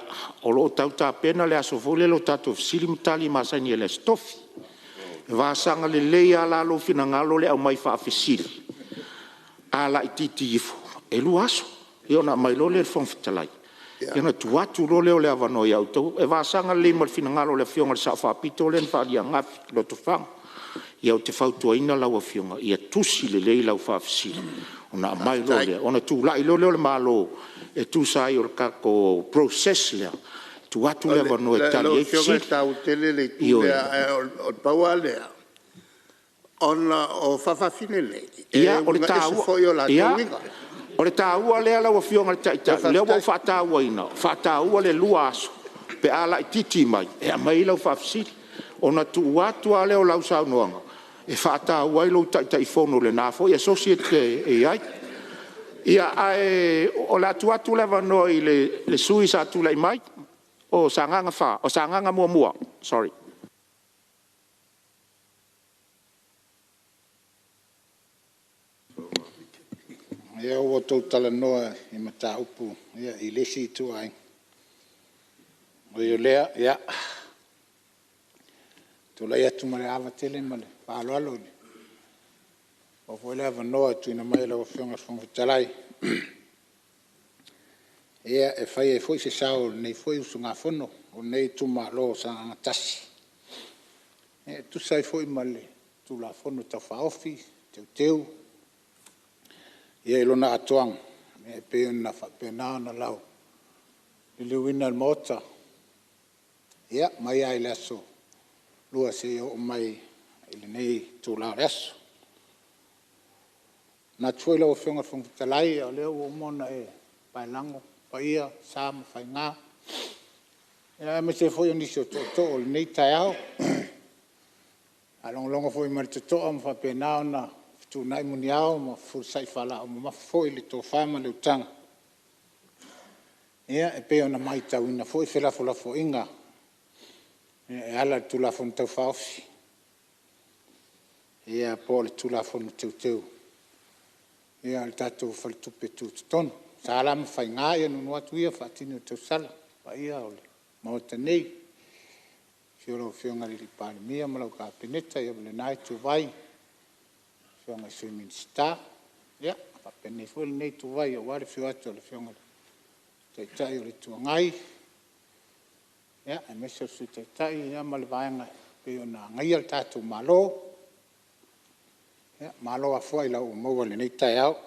o lo o tau tapena le aso foi lele o tatou fesili ma tali masani ai i le Aso Tofi. E vasaga lelei lava la lou finagalo le aumai faafesili, a laitiiti ifo e 2 aso, ia ona aumai loa lea i le Fofoga Fetalai, ia ona tuu atu loa lea o le avanoa ia outou. E vasaga lelei ma le finagalo o le Afioga i le Sao Faapito lea na faaalia ananafi i Lotofaga. Ia ou te fautuaina lau Afioga, ia tusi lelei lau faafesili ona aumai loa lea, ona tulai loa lea o le Malo e tusa ai o le tatou process lea, tuu atu le avanoa e tali Lau ai Afioga fesili. e taua tele le itu Ioe. lea, ae na pau lava lea, ona o faafafine nei, e Ia, o le uiga ese taua, foi o latou ia, uiga. o le taua lea lau Afioga i le Taitai, o lea ua ou Faafetai. faatauaina, faataua le 2 aso pe a laitiiti mai e aumai ai lau faafesili. Ona tuu atu lava lea o lau saunoaga e faataua ai lou Taitaifono i lena foi Associate e i ai. Ia, ae o le a tuu atu le avanoa i le sui usufono sa tulai mai o Sagaga 1. Sorry. Ia ua outou talanoa i mataupu i le isi ituaiga. Ui o lea, ia, e tulai atu ma le ava tele ma le faaaloalo ua maua foi le avanoa e tuuina mai e lau Afioga i le Fofoga Fetalai e fai ai foi se sao o lenei foi usugafono o lenei itumalo o Sagaga 1 e tusa ai foi ma le Tulafono Tau Faaofi Teuteu i lona atoaga e pei ona faapena ona lauliliuina e le Maota mai lava i le aso Lua seia oo mai i lenei itula o le aso. E manatu foi lau Afioga i le Fofoga Fetalai o lea ua uma ona e paelago paia, o sa ma faiga, aemaise ai foi o nisi o tootoo o lenei taeao. Ua faalogologo foi ma le totoa ma faapena ona fetuunai muniao ma fefulisai faalaau mamafa foi le tofa ma le utaga e pei ona matauina foi felafolafoaiga e ala i le Tulafono Tau Faaofi po o le Tulafono Teuteu o le tatou Faletupe Tutotonu. O sa la ma faiga ia nuunuu atu ia faatini o tausala i le paia o le Maota nei, i le afio o lau Afioga i le Palemia ma lau Kapeneta ma lena ituvai, afioga i Sui Minisita, faapena foi lenei ituvai aua le afio atu o le Afioga i le Taitai o le Itu Agai, aemaise o le Sui Taitai ma le Vaega e pei ona agaia le tatou Malo. Malo afua ailao ua maua i lenei taeao.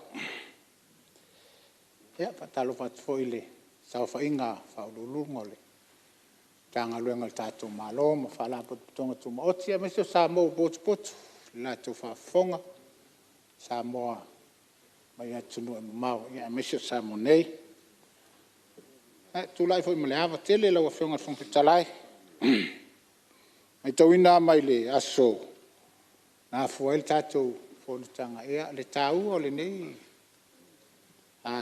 E faatalofa atu foi i le saofaiga a Ofisa Sili o Pulega o Matagaluega a le tatou Malo ma Faalapotopotoga Tumaoti aemaise o Samoa ua potopoto i le latou faafofoga Samoa mai atunuu e mamao aemaise o Samoa nei. Ae ou te tulai foi ma le ava tele lau Afioga i le Fofoga Fetalai, e maitauina lava mai le aso na afua ai le tatou fonotaga le taua o lenei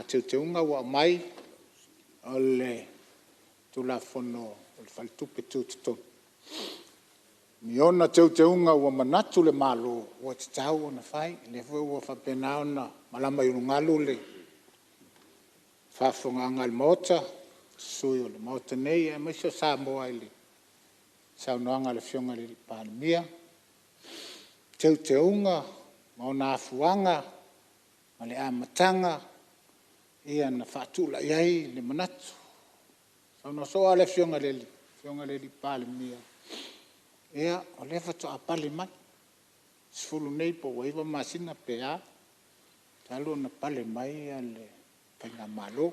Teuteuga ua aumai o le Tulafono o le Faletupe Tutotonu i ona Teuteuga ua manatu le Malo ua tatau ona fai. O lea foi ua faapena ona malama i ulugalu le faafofogaaga a le Maota, sui o le Maota nei aemaise o Samoa i le saunoaga a le Afioga i le Palemia, Teuteuga ma ona afuaga ma le amataga na faatulai ai le manatu. Saunoa soo lava le Afioga i le Palemia, o lea faatoa pale mai, 10 nei po ua 9 masina pe a, talu ona pale mai le Faigamalo.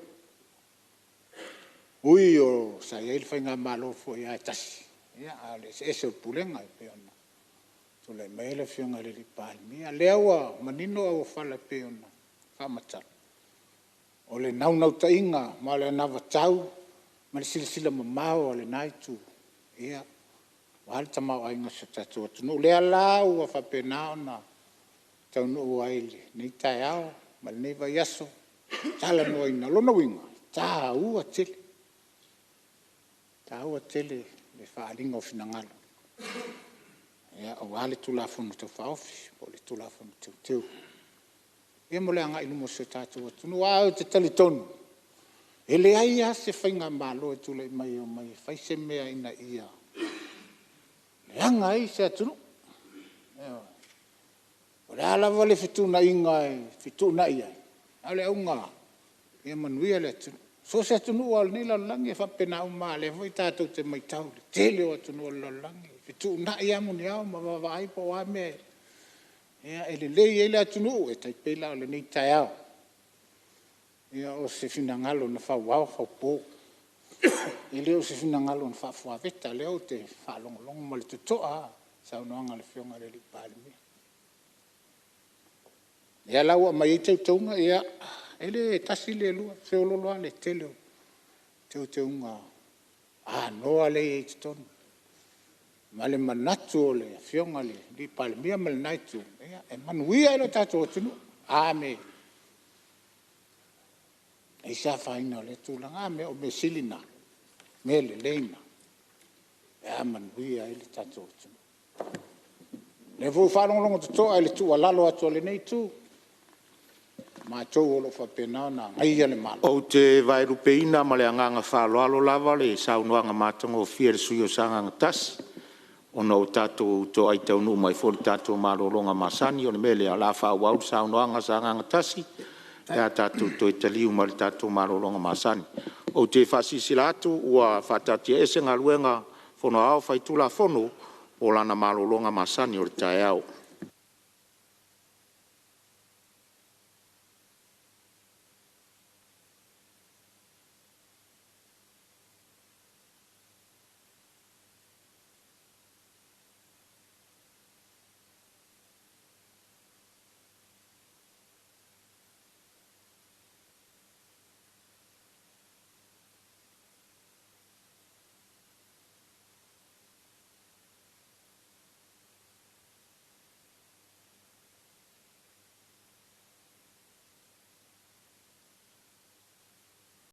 E ui sa i ai le Faigamalo foi e tasi, a o le eseese o Pulega e pei ona tulai mai ai le Afioga i le Palemia. O lea ua manino auofala e pei ona faamatala, o le naunautaiga ma le anavatau ma le silasila mamao a lena Itu aua le tamaoaiga o si o tatou atunuu. O lea la ua faapena ona taunuu ai i lenei taeao ma lenei vaiaso talanoaina. O lona uiga e taua tele, taua tele le faaaliga o finagalo aua le Tulafono Tau Faaofi po o le Tulafono Teuteu mo le agai i luma o si o tatou atunuu. Ae ou te talitonu, e leai lava se Faigamalo e tulai mai e omai e fai se mea ina ia leaga ai se atunuu. Ioe. O le a lava le fetuunaiga e fetuunai ai, a o le auga lava ia manuia le atunuu. So o se atunuu lava o lenei lalolagi e faapena uma lava, o lea foi tatou te matau i le tele o atunuu o le lalolagi, e fetuunai lava muniao ma vaavaai po o a mea e lelei ai le atunuu. E tai pei la o lenei taeao, o se finagalo na fau ao faupo, e le o se finagalo na faafuaveta, o lea ou te faalogologo ma le totoa lava i le saunoaga a le Afioga i le Palemia. O lea la ua aumai ai teuteuga, ia e le tasi le lua, e feoloolo lava le tele o teuteuga anoa lea e i ai i totonu, ma le manatu o le Afioga i le Palemia ma lena itu, e manuia ai lo tatou atunuu. A mea e leai se afaina o lea tulaga, o mea sili na, o mea lelei na pe a manuia ai lo tatou atunuu. O lea foi ua faalogologo totoa i le tuualalo atu a lenei itu, o matou o lo o faapena ona agaia le Malo. Ou te vaelupeina ma le agaga faaaloalo lava le saunoaga matagofie a le sui usufono mo Sagaga 1, ona ua tatou toai taunuu mai foi i le tatou malologa masani. O le mea lea, o le a faaauau le saunoaga a Sagaga 1 pe a tatou toe taliu mai le tatou malologa masani. Ou te faasilasila atu ua faataatiaese Galuega a le Fono Aoao Faitulafono mo lana malologa masani o le taeao.